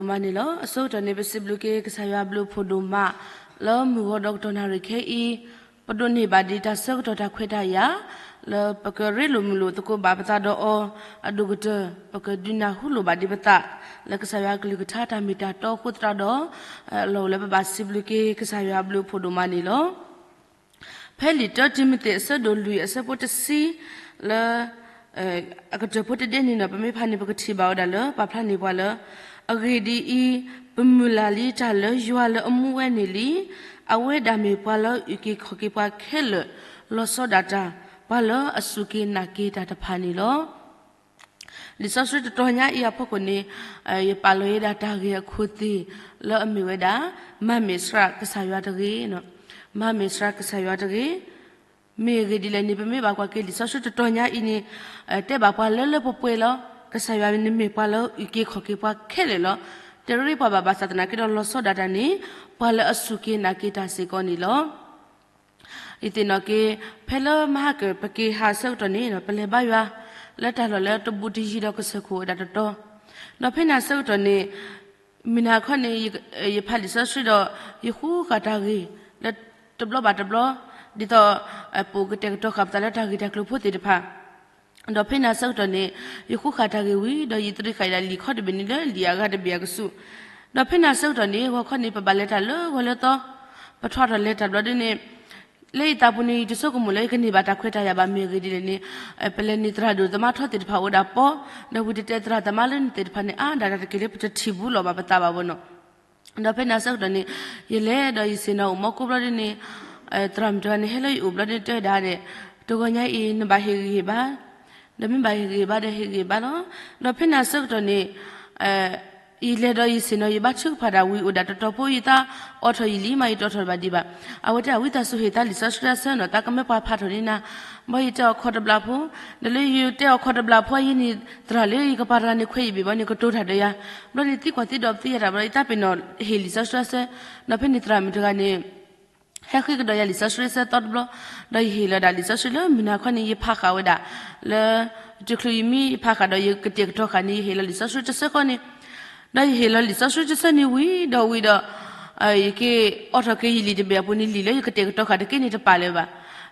ဒိၣ်မးန့ၣ်လီၤ. အဆိကတၢၢ်န့ၣ် ပစံးဘျုးက့ၤကစၢ်ယွၤအဘျုးအဖှိၣ်ဒိၣ်မး လၢမုၢ်ဂီၤဒီးကတီၢ်နၣ်ရံၣ်ခဲအံၤ ပဒိးန့ၢ်ဘၣ်ဒံးတၢ်ဆၢကတီၢ်တၢ်ခွဲးတၢ်ယာ် လၢပကရ့လိာ်မုာ်လိာ်သကိးဘၣ်ပသးဒီးအီၤ အဒိၣ်ကတၢၢ် ပကဒုးနၢ်ဟူလိာ်ဘၣ်ဒံးပသး လၢကစၢ်ယွၤအကလုၢ်ကထါတၢ်မ့ၢ်တၢ်တီအဃိသတးဒီး အလီၢ်အိၣ်လၢပဘၣ်စံးဘျုးက့ၤကစၢ်ယွၤအဘျုးအဖှိၣ်ဒိၣ်မးန့ၣ်လီၤ. ဖဲလံာ်တၢတံၤမသ့းအဆၢဒိၣ်လွံၢ်အဆၢဖိတဆံ လၢ အကတၢၢ်ဖိတဒ့န့ၣ်ဒီး ပမ့ၢ်ဖးန့ၣ် ပကထံၣ်ဘၣ်ဝဲဒၣ်လၢ ပာ်ဖျါန့ၢ်ပှၤလၢ အဂ့ၢ်ဒ်အံၤ, ပမုၢ်လၢ်လံတၢ်လၢယွၤလၢအမူဝဲန့ၣ်လံ. အဝဲဒၣ်မ့ၢ်ပှၤလၢအုၣ်က့ၤခီၣ်က့ၤပှၤခဲလၢာ် လီၤဆီဒၣ်တၢ်, ပှၤလၢအစူၢ်က့ၤနာ်က့ၤတၢ်တဖၣ်န့ၣ်လီၤ. လံာ်စီဆှံတတီၤညါအံၤအဖီခိၣ်န့ၣ် ယပာ်လီၤယဲဒၣ်တၢ်ဂ့ၢ်အခိၣ်သ့ၣ် လၢအမ့ၢ်ဝဲဒၣ် မၤမ့ၢ်စှၤကစၢ်ယွၤတဂ့ၤ, မၤမ့ၢ်စှၤကစၢ်ယွၤတဂ့ၤ. မ့ၢ်အဂ့ၢ်ဒ်လဲၣ်န့ၣ် ပမ့ၢ်ဘၣ်ကွၢ်က့ၤလံာ်စီဆှံတတီၤညါအံၤန့ၣ် တဲဘၣ်ပှၤလၢလၢပှဲၤပှဲၤလီၤ. ကစၢ်ယွၤန့ၣ်မ့ၢ်ပှၤလၢအုၣ်က့ၤခီၣ်က့ၤပှၤခဲလၢာ်လီၤ. တရ့ပှၤဘၣ်ဘၣ်ဆၣ်သနာ်က့ဒီးလီၤဆီဒၣ်တၢ်န့ၣ် ပှၤလၢအစူၢ်က့ၤနာ်က့ၤတၢ်စ့ၢ်ကီးန့ၣ်လီၤ. ယသ့ၣ်နီၣ်က့ၤ ဖဲလၢမဟါကၢၣ်ပက့ၤဟးအဆၢကတီၢ်န့ၣ် ပလဲၤဘါယွၤ လၢတၢ်လီၢ်လၢတဘူးတယံၤဒီးကစၢၢ်ခိၣ်ဝဲဒၣ်တတီၤ, ဒီးဖဲန့ၣ်အဆၢကတီၢ်န့ၣ် မုၢ်နၤခီန့ၣ် ယဖးလံာ်စီဆှံဒီး ယဃုဃာ်တၢ်ဂ့ၢ် လၢတဘျီဘၣ်တဘျီ ဒ်သိး ပအိၣ်ကတဲာ်ကတီၤဃာ်ပသးလၢတၢ်ဂ့ၢ်တၢ်ကျိၤဖိသ့ၣ်တဖၣ် ဒီးဖဲန့ၣ်အဆၢကတီၢ်န့ၣ် ယဃုဃာ်တၢ်ဂ့ၢ်ဝံၤ ဒီးယတရံးဃာ်ဒၣ်လံာ်ခီတဘ့ၣ်န့ၣ်လၢလံာ်အဂၤတဘ့ၣ်အကဆူး, ဒီးဖဲန့ၣ်အဆၢကတီၢ်န့ၣ် ဂီၤခီန့ၣ် ပဘၣ်လဲၤတၢ်လၢဂီၤလၢသီ, ပထွါထီၣ်လဲၤတၢ်ဘျီဒ်န့ၣ် လၢယသးပူၤန့ၣ် ယတဆိကမိၣ်လၢယကန့ၢ်ဘၣ်တၢ်ခွဲးတၢ်ယာ်ဘၣ် မ့ၢ်အဂ့ၢ်ဒ်လဲၣ်န့ၣ် ပလဲၤန့ၢ်သရၣ်ဒိၣ်သမါထီသ့ၣ်တဖၣ်အိၣ်ဝဲဒၣ်ပီ, ဒီးဝံၤတတဲသရၣ်သမါလၢန့ၣ်သ့ၣ်တဖၣ်န့ၣ် အါဒၣ်တၢ်တက့ၢ်လၢပတထံၣ်ဘူးလီၤဘၣ်ပသးဘၣ်ဘၣ်နီၤ. ဒီးဖဲန့ၣ်အဆၢကတီၢ်န့ၣ် ယလဲၤဒီးယဆ့ၣ်နီၤအိၣ်မီကိးဘျီဒ်န့ၣ် သရၣ်မုၣ်တဂၤန့ၣ် ဟဲလၢယအိၣ်ဘျီဒ်န့ၣ်တဲဝဲဒၣ်န့ၣ် တဂီၤညါအံၤ နဘၣ်ဟ့ၣ်ဂံၢ်ဟ့ၣ်ဘါ, ဒီးမ့ၢ်ဘၣ်ဟ့ၣ်ဂံၢ်ဟ့ၣ်ဘါဒီးဟ့ၣ်ဂံၢ်ဟ့ၣ်ဘါလီၤ. ဒီးဖဲန့ၣ်အဆၢကတီၢ်န့ၣ် ယလဲၤဒီးယဆ့ၣ်နီၤ ယဘါထုကဖၣ်ဒၣ်ဝံၤအိၣ်ဒၣ်တတီၤဖိ ယသးအိးထီၣ်ယလံၤမး ယတအိးထီၣ်ဘၣ်ဒံးဘၣ်. အဝဲတဲ ဝံသးစူၤဟ့ၣ်သးလံာ်စီဆှံအဆၢနီၤ သးကမၢပှၤဖးထီၣ်န့ၢ်နၤ, ဘၣ်ယတဲအီၤခီတဘျီဖိ, ဒီးလၢယတဲအီၤခီတဘျီဖိအံၤန့ၣ် သရၣ်လၢယကပၤတဂၤန့ၣ် ခွဲးယဘ့ၣ်ဘျီန့ၣ် ကတိၤတၢ်ဒီးယၤ, ဘျီန့ၣ်သံကွၢ်သံဒိးပသံယၤတၢ်ဘျီ ယသးပ့ၤနီၣ်ဟ့ၣ်လံာ်စီဆှံအဆၢ, ဒီးဖဲန့ၣ်သရၣ်မုၣ်တဂၤန့ၣ် ဟဲဃ့ကဒီးယၤလံာ်စီဆှံအဆၢသီတဘျီ, ဒီးယဟ့ၣ်လီၤဒၣ်လံာ်စီဆှံလၢမုၢ်နၤခီန့ၣ် ယဖးဃာ်ဝဲဒၣ် လၢ တချုးယမံယဖးဃာ်ဒီးယကတဲာ်ကတီၤဃာ်န့ၣ် ယဟ့ၣ်လီၤလံာ်စီဆှံတဆၢဃီန့ၣ်, ဒီးယဟ့ၣ်လီၤလံာ်စီဆှံတဆၢန့ၣ်ဝံၤဒီးဝံၤဒီး ယက့ၤအိးထီၣ်က့ၤယလံာ်တဘ့ၣ်အပူၤန့ၣ် လံာ်လၢယကတဲာ်ကတီၤဃာ်တက့ၢ်န့ၣ်တပာ်လၢၤဘၣ်.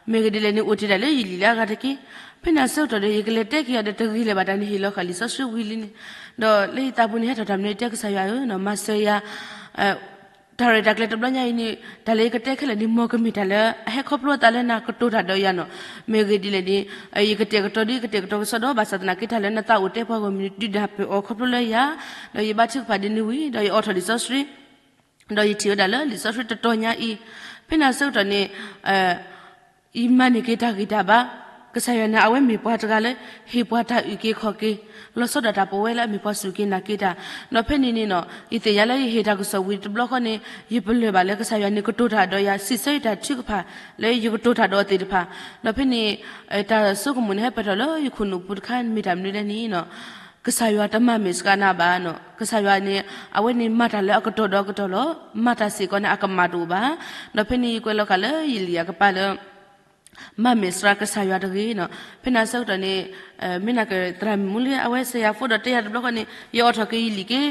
မ့ၢ်ဂ့ၢ်ဒ်လဲၣ်န့ၣ် အိၣ်တ့ၢ်ဒၣ်လၢယလံာ်လၢအဂၤတက့ၢ်. ဖဲန့ၣ်အဆၢကတီၢ်ဒီး ယကလဲၤတဲက့ၤအီၤဒီးတဂ့ၤလၢၤဘၣ် တၢ်န့ၣ်ဟ့ၣ်လီၤဃာ်လံာ်စီဆှံဝံၤလံန့ၣ်, ဒီးလၢယသးပူၤန့ၣ် ဟဲထီၣ်တၢ်မနုၤ ယတဲကစၢ်ယွၤဧၢ, မၤစၢၤယၤ တၢ်ရဲၣ်တၢ်ကျဲၤတဘျီညါအံၤန့ၣ် တၢ်လၢယကတဲခဲလၢာ်န့ၣ် မ်ကမ့ၢ်တၢ်လၢအဟဲခီဖျိအသးလၢနၤကတိၤတၢ်ဒီးယၤနီၤ. မ့ၢ်ဂ့ၢ်ဒ်လဲၣ်န့ၣ် ယကတဲာ်ကတီၤဒ်ကတဲာ်ကတီၤကစီဒီ ဘၣ်ဆၣ်သနာ်က့တၢ်လၢနသးအိၣ်တဲပှၤဂီၢ်မုၢ်န့ၣ် ဒုးနၢ်ပၢၢ်အီၤခီဖျိလၢယၤ, ဒီးယဘါထုကဖၣ်ဒ်န့ၣ်ဝံၤ ဒီးယအိးထီၣ်လံာ်စီဆှံ ဒီးယထံၣ်ဝဲဒၣ်လၢလံာ်စီဆှံတတီၤညါအံၤ, ဖဲန့ၣ်အဆၢကတီၢ်န့ၣ် ယမၤန့ၢ်က့ၤတၢ်ဂံၢ်တၢ်ဘါ, ကစၢ်ယွၤန့ၣ် အဝဲမ့ၢ်ပှၤတဂၤလၢ ဟ့ၣ်ပှၤတၢ်အုၣ်က့ၤခီၣ်က့ၤ, လီၤဆီဒၣ်တၢ်ပဝဲလၢအမ့ၢ်ပှၤစူၢ်က့ၤနာ်က့ၤတၢ်, ဒီးဖဲန့ၣ်န့ၣ်နီၤ ယသ့ၣ်ညါလၢယဟ့ၣ်တၢ်ကစီၣ်ဝံၤတဘျီဃီန့ၣ် ယပလၢၢ်ဘၣ်လၢကစၢ်ယွၤန့ၣ် ကတိၤတၢ်ဒီးယၤ စံးဆၢယတၢ်ထုကဖၣ် လၢယကတိၤတၢ်ဒီးအီၤသ့ၣ်တဖၣ်, ဒီးဖဲန့ၣ် တၢ်ဆိကမိၣ်န့ၣ် ဟဲပၢၢ်ထီၣ်လၢယခိၣ်နူာ်ပူၤတခါ မ့ၢ်တၢ်မနုၤလဲၣ်န့ၣ်နီၤ ကစၢ်ယွၤတမၤမ့ၢ်စှၤနၤဘၣ်နီၤ, ကစၢ်ယွၤန့ၣ် အဝဲန့ၣ်မၤတၢ်လၢအကတီၢ်ဒီးအကတီၢ်လီၤ, မၤတၢ်စ့ၢ်ကီးန့ၣ် အကမၣ်တအိၣ်ဘၣ်. ဒီးဖဲန့ၣ်ယကွဲးလီၤဃာ်လၢယလံာ်အကပၤလၢ မၤမ့ၢ်စှၤကစၢ်ယွၤတဂ့ၤနီၤ. ဖဲန့ၣ်အဆၢကတီၢ်န့ၣ် မ့ၢ်နကသရၣ်မုၣ်မူလၢအဝဲစဲးယၤဖိဒီးတဲယၤတဘျီဃီန့ၣ် ယအိးထီၣ်က့ၤယလံာ်က့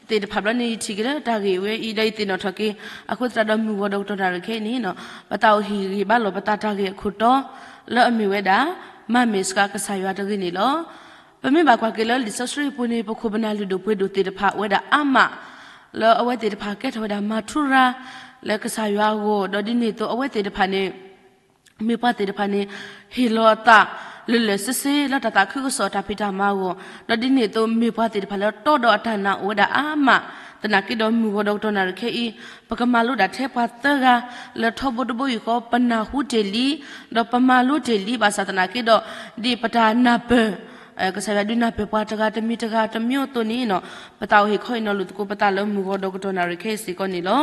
သ့ၣ်တဖၣ်ဘျီန့ၣ် ယထံၣ်က့ၤလၢတၢ်ဂ့ၢ်ဝဲအံၤ ဒီးယသ့ၣ်နီၣ်ထီၣ်က့ၤ အဃိသတးဒီးမုၢ်ဂီၤဒီးကတီၢ်နၣ်ရံၣ်ခဲအံၤန့ၣ်နီၤ ပသးအိၣ်ဟ့ၣ်ဂံၢ်ဘါလိာ်ပသးတၢ်ဂ့ၢ်အခိၣ်တီ လၢအမ့ၢ်ဝဲဒၣ် မၤမ့ၢ်စှၤကစၢ်ယွၤတဂ့ၤန့ၣ်လီၤ. ပမ့ၢ်ဘၣ်ကွၢ်က့ၤလၢလံာ်စီဆှံအပူၤန့ၣ် ပခိၣ်ပနၢ်လုၢ်ဒိၣ်ပှ့ၤဒိၣ်သ့ၣ်တဖၣ်အိၣ်ဝဲဒၣ်အါမး လၢအဝဲသ့ၣ်တဖၣ်ကဲထီၣ်ဝဲဒၣ်မၤထူရၤ လၢကစၢ်ယွၤအဂီၢ် ဒီးဒ်န့ၣ်အသိးအဝဲသ့ၣ်တဖၣ်န့ၣ် မ့ၢ်ပှၤသ့ၣ်တဖၣ်န့ၣ် ဟ့ၣ်လီၤအသး လၢလၢာ်စ့စ့လၢတၢ်သးခုကစီၣ်တၢ်ဖံးတၢ်မၤအဂီၢ်, ဒီးဒ်န့ၣ်အသိးမ့ၢ်ပှၤသ့ၣ်တဖၣ်လၢတီဒီးအတၢ်နာ်အိၣ်ဝဲဒၣ်အါမး, သနာ်က့ဒီးမုၢ်ဂီၤဒီးကတီၢ်နၣ်ရံၣ်ခဲအံၤ ပကမၤလိဒၣ်ထဲပှၤသၢဂၤ လၢထီဘိတဘိယူၢ်ဃီ ပနၢ်ဟူတ့ၢ်လံ, ဒီးပမၤလိတ့ၢ်လံ ဘၣ်ဆၣ်သနာ်က့ဒီး ဒ်ပတၢ်နၢ်ပၢၢ် ကစၢ်ယွၤဒုးနၢ်ပၢၢ်ပှၤတဂၤတမံၤတဂၤတမံၤအသိးန့ၣ်နီၤ, ပသးအိၣ်ဟ့ၣ်ခီဟ့ၣ်နီၤလိာ်သကိးပသးလၢမုၢ်ဂီၤဒီးကတီၢ်နၣ်ရံၣ်ခဲအံၤစ့ၢ်ကီးန့ၣ်လီၤ.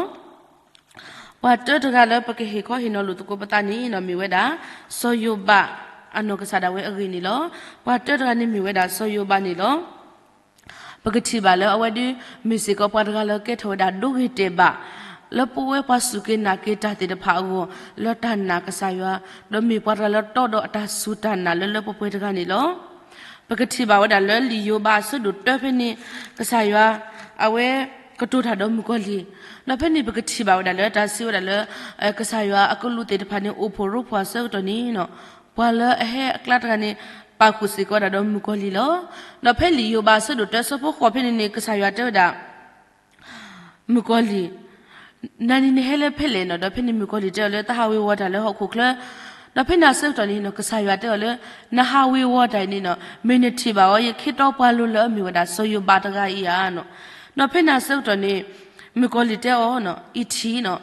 ပှၤတၢတဂၤလၢပကဟ့ၣ်ခီဟ့ၣ်နီၤလိာ်သကိးပသးန့ၣ်နီၤ မ့ၢ်ဝဲဒၣ် စီၤယိၤဘး အနီၢ်ကစၢ်ဒၣ်ဝဲအဂ့ၢ်န့ၣ်လီၤ. ပှၤတၢတဂၤန့ၣ်မ့ၢ်ဝဲဒၣ်စီၤယိၤဘးန့ၣ်လီၤ. ပကထံၣ်ဘၣ်လၢအဝဲဒၣ် မ့ၢ်စ့ၢ်ကီးပှၤတဂၤလၢကဲထီၣ်ဝဲဒၣ်ဒိဂ့ၤတဲာ်ဘၣ် လၢပဝဲပှၤစူၢ်က့ၤနာ်က့ၤတၢ်သ့ၣ်တဖၣ်အဂီၢ် လၢတၢ်နာ်ကစၢ်ယွၤ ဒီးမ့ၢ်ပှၤတဂၤလၢတီဒီးအတၢ်စူၢ်တၢ်နာ်လၢလၢပှဲၤပှဲၤတဂၤန့ၣ်လီၤ. ပကထံၣ်ဘၣ်ဝဲဒၣ်လၢလံာ်ယိၤဘးအဆၢဒိၣ်တၢဖဲန့ၣ် ကစၢ်ယွၤ အဝဲ ကတိၤတၢ်ဒီးမုၣ်ကီၤလံၢ်, ဒီးဖဲန့ၣ်ပကထံၣ်ဘၣ်ဝဲဒၣ်လၢတၢ်စံးဝဲဒၣ်လၢ ကစၢ်ယွၤအကလူးသ့ၣ်တဖၣ်န့ၣ် အိၣ်ဖှိၣ်ရိဖှိၣ်အဆၢကတီၢ်န့ၣ် ပှၤလၢအဟဲအကျါတဂၤန့ၣ် ပာ်ဃုာ်စ့ၢ်ကီးဝဲဒၣ်ဒီးမုၣ်ကီၤလံၢ်လီၤ. ဒီးဖဲလံာ်ယိၤဘးအဆၢဒိၣ်တၢအဆၢဖိဃိးဖဲန့ၣ်န့ၣ် ကစၢ်ယွၤတဲဝဲဒၣ် မုၣ်ကီၤလံၢ်, နၤန့ၣ်နဟဲလၢဖဲလဲၣ်နီၤ, ဒီးဖဲန့ၣ်မုၣ်ကီၤလံၢ်တဲအီၤလၢတၢ်ဟးဝ့ၤဝီၤတၢ်လၢဟီၣ်ခိၣ်ချၢ, ဒီးဖဲန့ၣ်အဆၢကတီၢ်န့ၣ်နီၤ ကစၢ်ယွၤတဲအီၤလၢ နဟးဝ့ၤဝီၤတၢ်အံၤန့ၣ်နီၤ မ့ၢ်နထံၣ်ဘၣ်အီၤ ယခ့တီပှၤလိၤလၢအမ့ၢ်ဝဲဒၣ်စီၤယိၤဘးတဂၤအံၤဧါနီၤ, ဒီးဖဲန့ၣ်အဆၢကတီၢ်န့ၣ် မုၣ်ကီၤလံၢ်တဲအီၤနီၤ အံၤထံၣ်နီၤ,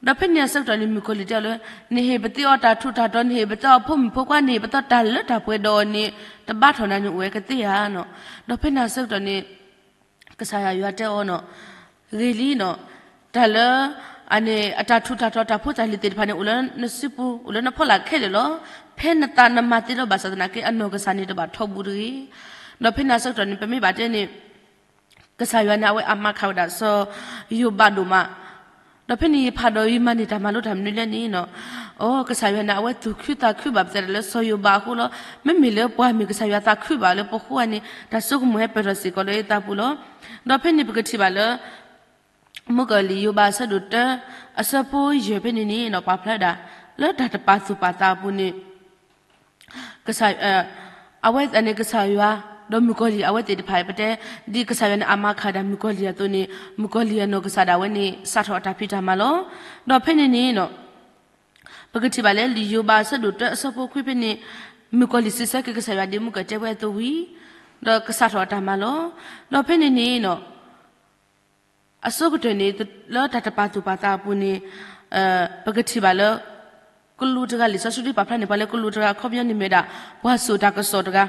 ဒီးဖဲန့ၣ်အဆၢကတီၢ်န့ၣ် မုၣ်ကီၤလံၢ်တဲအီၤလၢ နဟ့ၣ်ပသ့အီၤတၢ်ထူးတၢ်တီၤ နဟ့ၣ်ပသ့အီၤဖိမုၣ်ဖိခွါ နဟ့ၣ်ပသ့တၢ်လၢတၢ်ပှဲၤဒီးအီၤန့ၣ် တဘါထီၣ်နၤန့ၣ်အိၣ်ဝဲကသ့ဧါနီၤ, ဒီးဖဲန့ၣ်အဆၢကတီၢ်န့ၣ် ကစၢ်ယွၤတဲအီၤနီၤ ဂ့ၤလံနီၤ, တၢ်လၢ အန့ၣ် အတၢ်ထူးတၢ်တီၤတၢ်ဖိတၢ်လံၤသ့ၣ်တဖၣ်န့ၣ် အိၣ်လၢနစုပူၤ အိၣ်လၢနဖီလာ်ခဲလၢာ်လီၤ. ဖဲနသးနမၤသ့ဒီးဘၣ်ဆၣ်သနာ်က့ အနီၢ်ကစၢ်န့ၣ်တဘၣ်ထီဘူးတဂ့ၤ. ဒီးဖဲန့ၣ်အဆၢကတီၢ်န့ၣ် ပမ့ၢ်ဘၣ်တဲန့ၣ် ကစၢ်ယွၤန့ၣ် အဝဲအမၤခးဝဲဒၣ်စီၤယိၤဘးဒိၣ်မး ဒီးဖဲန့ၣ်ယဖးဒီးယမၤန့ၢ်တၢ်မၤလိတၢ်မနုၤလဲၣ်န့ၣ်နီၤ, အိ ကစၢ်ယွၤန့ၣ် အဝဲသူၣ်ခုသးခုဘၣ်ပသဲဒၣ်လၢစီၤယိၤဘးအဃိလီၤ. မ့မ့ၢ်လၢပှၤမ့ၢ်ကစၢ်ယွၤသးခုဘၣ်လၢပဃိဧါန့ၣ် တၢ်ဆိကမိၣ်ဟဲပၢၢ်ထီၣ်စ့ၢ်ကီးလၢယသးပူၤလီၤ. ဒီးဖဲန့ၣ်ပကထံၣ်ဘၣ်လၢ မုၣ်ကီၤလံၢ်ယိၤဘးအဆၢဒိၣ်တၢ အဆၢဖိယဲၢ်ဖဲန့ၣ်န့ၣ်နီၤ ပာ်ဖျါဝဲဒၣ် လၢတၢ်တပာ်သူၣ်ပာ်သးအပူၤန့ၣ် ကစၢ် အဝဲန့ၣ်ကစၢ်ယွၤ ဒီးမုၣ်ကီၤလံၢ်အဝဲသ့ၣ်တဖၣ်အံၤ ပတဲ ဒ်ကစၢ်ယွၤန့ၣ်အမၤခးဒၣ်မုၣ်ကီၤလံၢ်အသိးန့ၣ် မုၣ်ကီၤလံၢ်အနီၢ်ကစၢ်ဒၣ်ဝဲန့ၣ် စးထီၣ်အတၢ်ဖံးတၢ်မၤလီၤ. ဒီးဖဲန့ၣ်န့ၣ်နီၤ ပကထံၣ်ဘၣ်လၢလံာ်ယိၤဘးအဆၢဒိၣ်တၢအဆၢဖိခွံဖဲန့ၣ် မုၣ်ကီၤလံၢ်စံးဆၢက့ၤကစၢ်ယွၤဒ်မုၣ်ကီၤလံၢ်တဲဝဲအသိးဝံၤ ဒီးကစးထီၣ်အတၢ်မၤလီၤ. ဒီးဖဲန့ၣ်န့ၣ်နီၤ အဆိကတၢၢ်န့ၣ် လၢတၢ်တပာ်သူၣ်ပာ်သးအပူၤန့ၣ် ပကထံၣ်ဘၣ်လၢ ကလူးတဂၤ လံာ်စီဆှံပာ်ဖျါန့ၢ်ပှၤလၢကလူးတဂၤ အခီပညီန့ၣ်မ့ၢ်ဝဲဒၣ် ပှၤစိာ်တၢ်ကစီၣ်တဂၤ,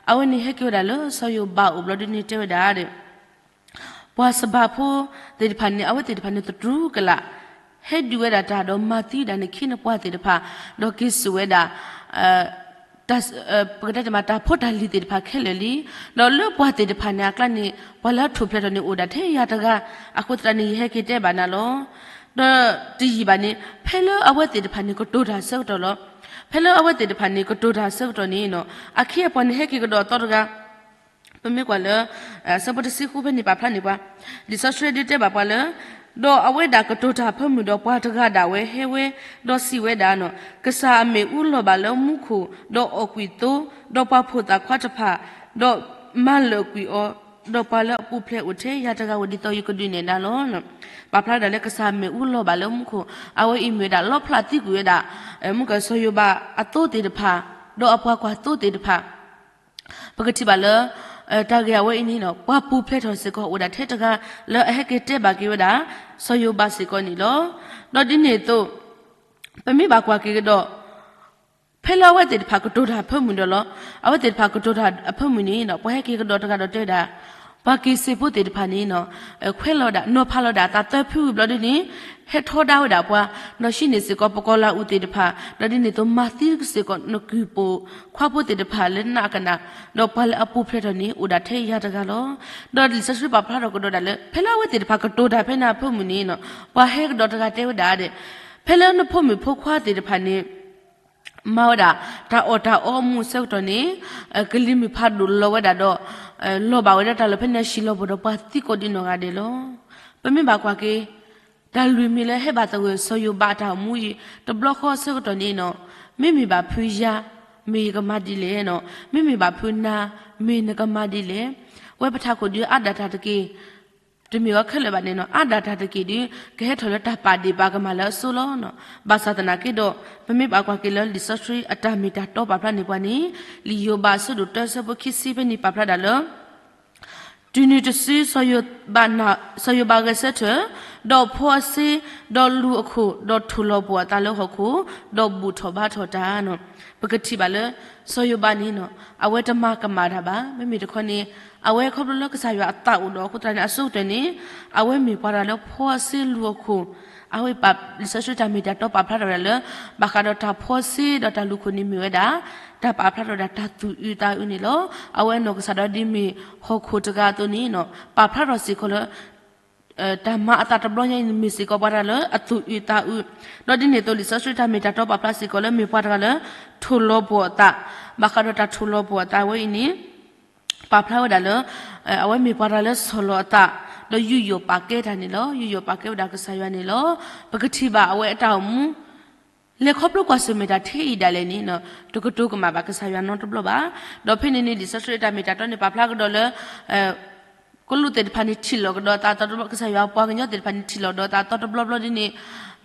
အဝဲန့ၣ်ဟဲက့ၤဝဲဒၣ်လၢစီၤယိၤဘးအိၣ်ဘျီဒ်န့ၣ်တဲဝဲဒၣ်ဒီး ပှၤစဘးဖိသ့ၣ်တဖၣ်န့ၣ် အဝဲသ့ၣ်တဖၣ်န့ၣ်သတြူးကလာ် ဟဲဒုးဝဲဒၣ်တၢ်ဒီးမၤသံဒၣ်န့ၣ် ခ့နပှၤသ့ၣ်တဖၣ် ဒီးက့ၤစိာ်ဝဲဒၣ် တၢ် ပကတဲတမး တၢ်ဖိတၢ်လံၤသ့ၣ်တဖၣ်ခဲလၢာ်လံ. ဒီးလၢပှၤသ့ၣ်တဖၣ်န့ၣ်အကျါန့ၣ် ပှၤလၢအထူၣ်ဖျဲးထီၣ်န့ၣ်အိၣ်ဒၣ်ထဲယၤတဂၤ, အဃိသတးန့ၣ် ယဟဲက့ၤတဲဘၣ်နၤလီၤ. ဒီးတယံာ်ဘၣ်န့ၣ် ဖဲလၢအဝဲသ့ၣ်တဖၣ်န့ၣ် ကတိၤတၢ်ဆၢကတီၢ်လီၤ. ဖဲလၢအဝဲသ့ၣ်တဖၣ်န့ၣ် ကတိၤတၢ်ဆၢကတီၢ်န့ၣ်နီၤ အခ့အပှၤန့ၣ်ဟဲက့ၤကဒီးအသီတဂၤ ပမ့ၢ်ကွၢ်လၢ ဆၢဖိတဆံဃုဖဲန့ၣ် ပာ်ဖျါန့ၢ်ပှၤ လံာ်စီဆှံဒုးတဲဘၣ်ပှၤလၢ ဒီးအဝဲဒၣ်ကတိၤတၢ်အဖၢမုၢ်ဒီးပှၤတဂၤဒၣ်ဝဲဟဲဝဲ, ဒီးစံးဝဲဒၣ်နီၤ ကစၢ်အမ့ၣ်အူလီၢ်ဘၣ်လၢမူခိၣ်, ဒီးအီၣ်ကွံာ်သိ, ဒီးပှၤဖိသၣ်ခွါတဖၣ်, ဒီးမၤလၢာ်ကွံာ်အီၤ, ဒီးပှၤလၢအပူၤဖျဲးအိၣ်ထဲယၤတဂၤဝဲဒ်သိးယကဒုးနဲၣ်နၤလီၤ. ပာ်ဖျါဒၣ်လၢကစၢ်အမ့ၣ်အူလီၢ်ဘၣ်လၢမူခိၣ်, အဝဲအံၤမ့ၢ်ဝဲဒၣ်လီဖျးသံကွံာ်ဝဲဒၣ် မုၣ်ကီၤစီၤယိၤဘးအသိသ့ၣ်တဖၣ်, ဒီးအပှၤကွၢ်သိသ့ၣ်တဖၣ် ပကထံၣ်ဘၣ်လၢ တၢ်ဂ့ၢ်အဝဲအံၤန့ၣ်နီၤ ပှၤပူၤဖျဲးထီၣ်စ့ၢ်ကီးအိၣ်ဒၣ်ထဲတဂၤ လၢအဟဲက့ၤတဲဘၣ်က့ၤဝဲဒၣ် စီၤယိၤဘးစ့ၢ်ကီးန့ၣ်လီၤ. ဒီးဒ်န့ၣ်အသိး ပမ့ၢ်ဘၣ်ကွၢ်က့ၤကဒီး ဖဲလၢအဝဲသ့ၣ်တဖၣ်ကတိၤတၢ်ဖၢမုၢ်ဒီးလီၤ. အဝဲသ့ၣ်တဖၣ်ကတိၤတၢ်အဖၢမုၢ်န့ၣ်နီၤ ပှၤဟဲက့ၤကဒီးတဂၤဒီးတဲဝဲဒၣ် ပှၤက့ၤစ့ၢ်ဖိသ့ၣ်တဖၣ်န့ၣ်နီၤ ခွဲးလီၤဒၣ် နီၤဖးလီၤဒၣ်အသးသၢဖုဝံၤဘျီဒ်န့ၣ် ဟဲထီဒါဝဲဒၣ်ပှၤ ဒီးဟံးန့ၢ်စ့ၢ်ကီးပကီၤလၤအူးသ့ၣ်တဖၣ် ဒီးဒ်န့ၣ်အသိးမၤသံစ့ၢ်ကီးနကုၢ်ပိာ်ခွါဖိသ့ၣ်တဖၣ်လၢနးကနး ဒီးပှၤလၢအပူၤဖျဲးထီၣ်န့ၣ် အိၣ်ဒၣ်ထဲယၤတဂၤလီၤ. ဒီးလံာ်စီဆှံပာ်ဖျါထီၣ်ကဒီးဒၣ်လၢ ဖဲလၢအဝဲသ့ၣ်တဖၣ်ကတိၤတၢ်ဖဲန့ၣ်အဖၢမုၢ်န့ၣ်နီၤ ပှၤဟဲကဒီးတဂၤတဲဝဲဒၣ်ဒီး ဖဲလၢနဖိမုၣ်ဖိခွါသ့ၣ်တဖၣ်န့ၣ် မၤဝဲဒၣ် တၢ်အီၣ်တၢ်အီအမူးအဆၢကတီၢ်န့ၣ် ကလံၤမုၢ်ဖးဒိၣ်လီၤဝဲဒၣ်ဒီး လီၤဘၣ်ဝဲဒၣ်တၢ်လီၢ်ဖဲန့ၣ်အဟံၣ်လီၤပှီၢ်ဒီးပှၤသံကိးဒံနီၢ်ဂၤဒဲးလီၤ. ပမ့ၢ်ဘၣ်ကွၢ်က့ၤ တၢ်လွံၢ်မံၤလၢဟဲဘၣ်သဂၢၢ်စီၤယိၤဘးအတၢ်အိၣ်မူအံၤ တဘျီဃီအဆၢကတီၢ်န့ၣ်နီၤ မ့မ့ၢ်ဘၣ်ဖုယၤ မ့ၢ်ယကမၤဒ်လဲၣ်နီၤ မ့မ့ၢ်ဘၣ်ဖုနၤ မ့ၢ်နကမၤဒ်လဲၣ် ဝဲပထးခိၣ်ဒုးအါဒၣ်တၢ်တက့ၢ် တမ့ၢ်ဝဲခဲလၢာ်ဘၣ်န့ၣ်နီၤ အါဒၣ်တၢ်တက့ၢ်ဒုး ကဟဲထီၣ်လၢတၢ်ပာ်ဒ့ၣ်ပာ်ကမၣ်လၢအစိလီၤ. ဘၣ်ဆၣ်သနာ်က့ဒီး ပမ့ၢ်ဘၣ်ကွၢ်က့ၤလၢလံာ်စီဆှံအတၢ်မ့ၢ်တၢ်တီပာ်ဖျါန့ၢ်ပှၤန့ၣ် လံာ်ယိၤဘးအဆၢဒိၣ်တၢအဆၢဖိခံဆံဖဲန့ၣ်ပာ်ဖျါဒၣ်လၢ တုၤနုၤတစု စီၤယိၤဘးဂဲၤဆၢထၢၣ်, ဒီးဖှီအစ့, ဒီးလူၤအခိၣ်, ဒီးထိၣ်လီၤပှီၢ်အသးလၢဟီၣ်ခိၣ်, ဒီးဘူၣ်ထီၣ်ဘါထီၣ်တၢ်နီၤ. ပကထံၣ်ဘၣ်လၢ စီၤယိၤဘးန့ၣ်နီၤ အဝဲတမၤကမၣ်တၢ်ဘၣ်. မ့မ့ၢ်တခီန့ၣ် အဝဲခီဖျိလၢကစၢ်ယွၤအသးအိၣ်ဒီးအဃိသတးန့ၣ် အဆိကတၢၢ်န့ၣ် အဝဲမ့ၢ်ပှၤတဂၤလၢဖှီအစ့လူၤအခိၣ်, အဝဲပာ်လံာ်စီဆှံတၢ်မ့ၢ်တၢ်တီပာ်ဖျါထီၣ်ဝဲဒၣ်လၢ ဘၣ်ဃးဒီးတၢ်ဖှီစ့ဒီးတၢ်လူၤခိၣ်န့ၣ်မ့ၢ်ဝဲဒၣ် တၢ်ပာ်ဖျါထီၣ်ဝဲဒၣ်တၢ်သူၣ်အုးသးအုးန့ၣ်လီၤ. အဝဲအနီၢ်ကစၢ်ဒီးဒ်မ့ၢ်ဟီၣ်ခိၣ်တဂၤအသိးန့ၣ်နီၤ ပာ်ဖျါထီၣ်စ့ၢ်ကီးလၢ တၢ်မၤအသးတဘျီညါအံၤန့ၣ်မ့ၢ်စ့ၢ်ကီးပှၤတဂၤလၢအသူၣ်အုးသးအုး, ဒီးဒ်န့ၣ်အသိး လံာ်စီဆှံတၢ်မ့ၢ်တၢ်တီပာ်ဖျါစ့ၢ်ကီးလၢမ့ၢ်ပှၤတဂၤလၢ ထိၣ်လီၤပှီၢ်အသး, ဘၣ်ဃးဒီးတၢ်ထိၣ်လီၤပှီၢ်အသးဝဲအံၤန့ၣ် ပာ်ဖျါဝဲဒၣ်လၢ အဝဲမ့ၢ်ပှၤတဂၤလၢဆီၣ်လီၤအသး ဒီးယူးယီၣ်ပာ်ကဲတၢ်န့ၣ်လီၤ. ယူးယီၣ်ပာ်ကဲဝဲဒၣ်ကစၢ်ယွၤန့ၣ်လီၤ. ပကထံၣ်ဘၣ်အဝဲအတၢ်အိၣ်မူ လဲၤခီဖျိကွၢ်ဆၢၣ်မဲာ်တၢ်ထဲအံၤဒၣ်လဲာ်န့ၣ် တကတိၤကမၣ်ဘၣ်ကစၢ်ယွၤနီတဘျီဘၣ်. ဒီးဖဲန့ၣ်န့ၣ် လံာ်စီဆှံအတၢ်မ့ၢ်တၢ်တီန့ၣ် ပာ်ဖျါကဒီးလၢ ကလူးသ့ၣ်တဖၣ်န့ၣ်ထံၣ်လိာ်ကဒီးသးအသီတဘျီ, ကစၢ်ယွၤပှၤကညီသ့ၣ်တဖၣ်န့ၣ်ထံၣ်လိာ်ဒီးသးအသီတဘျီဘျီဒ်န့ၣ်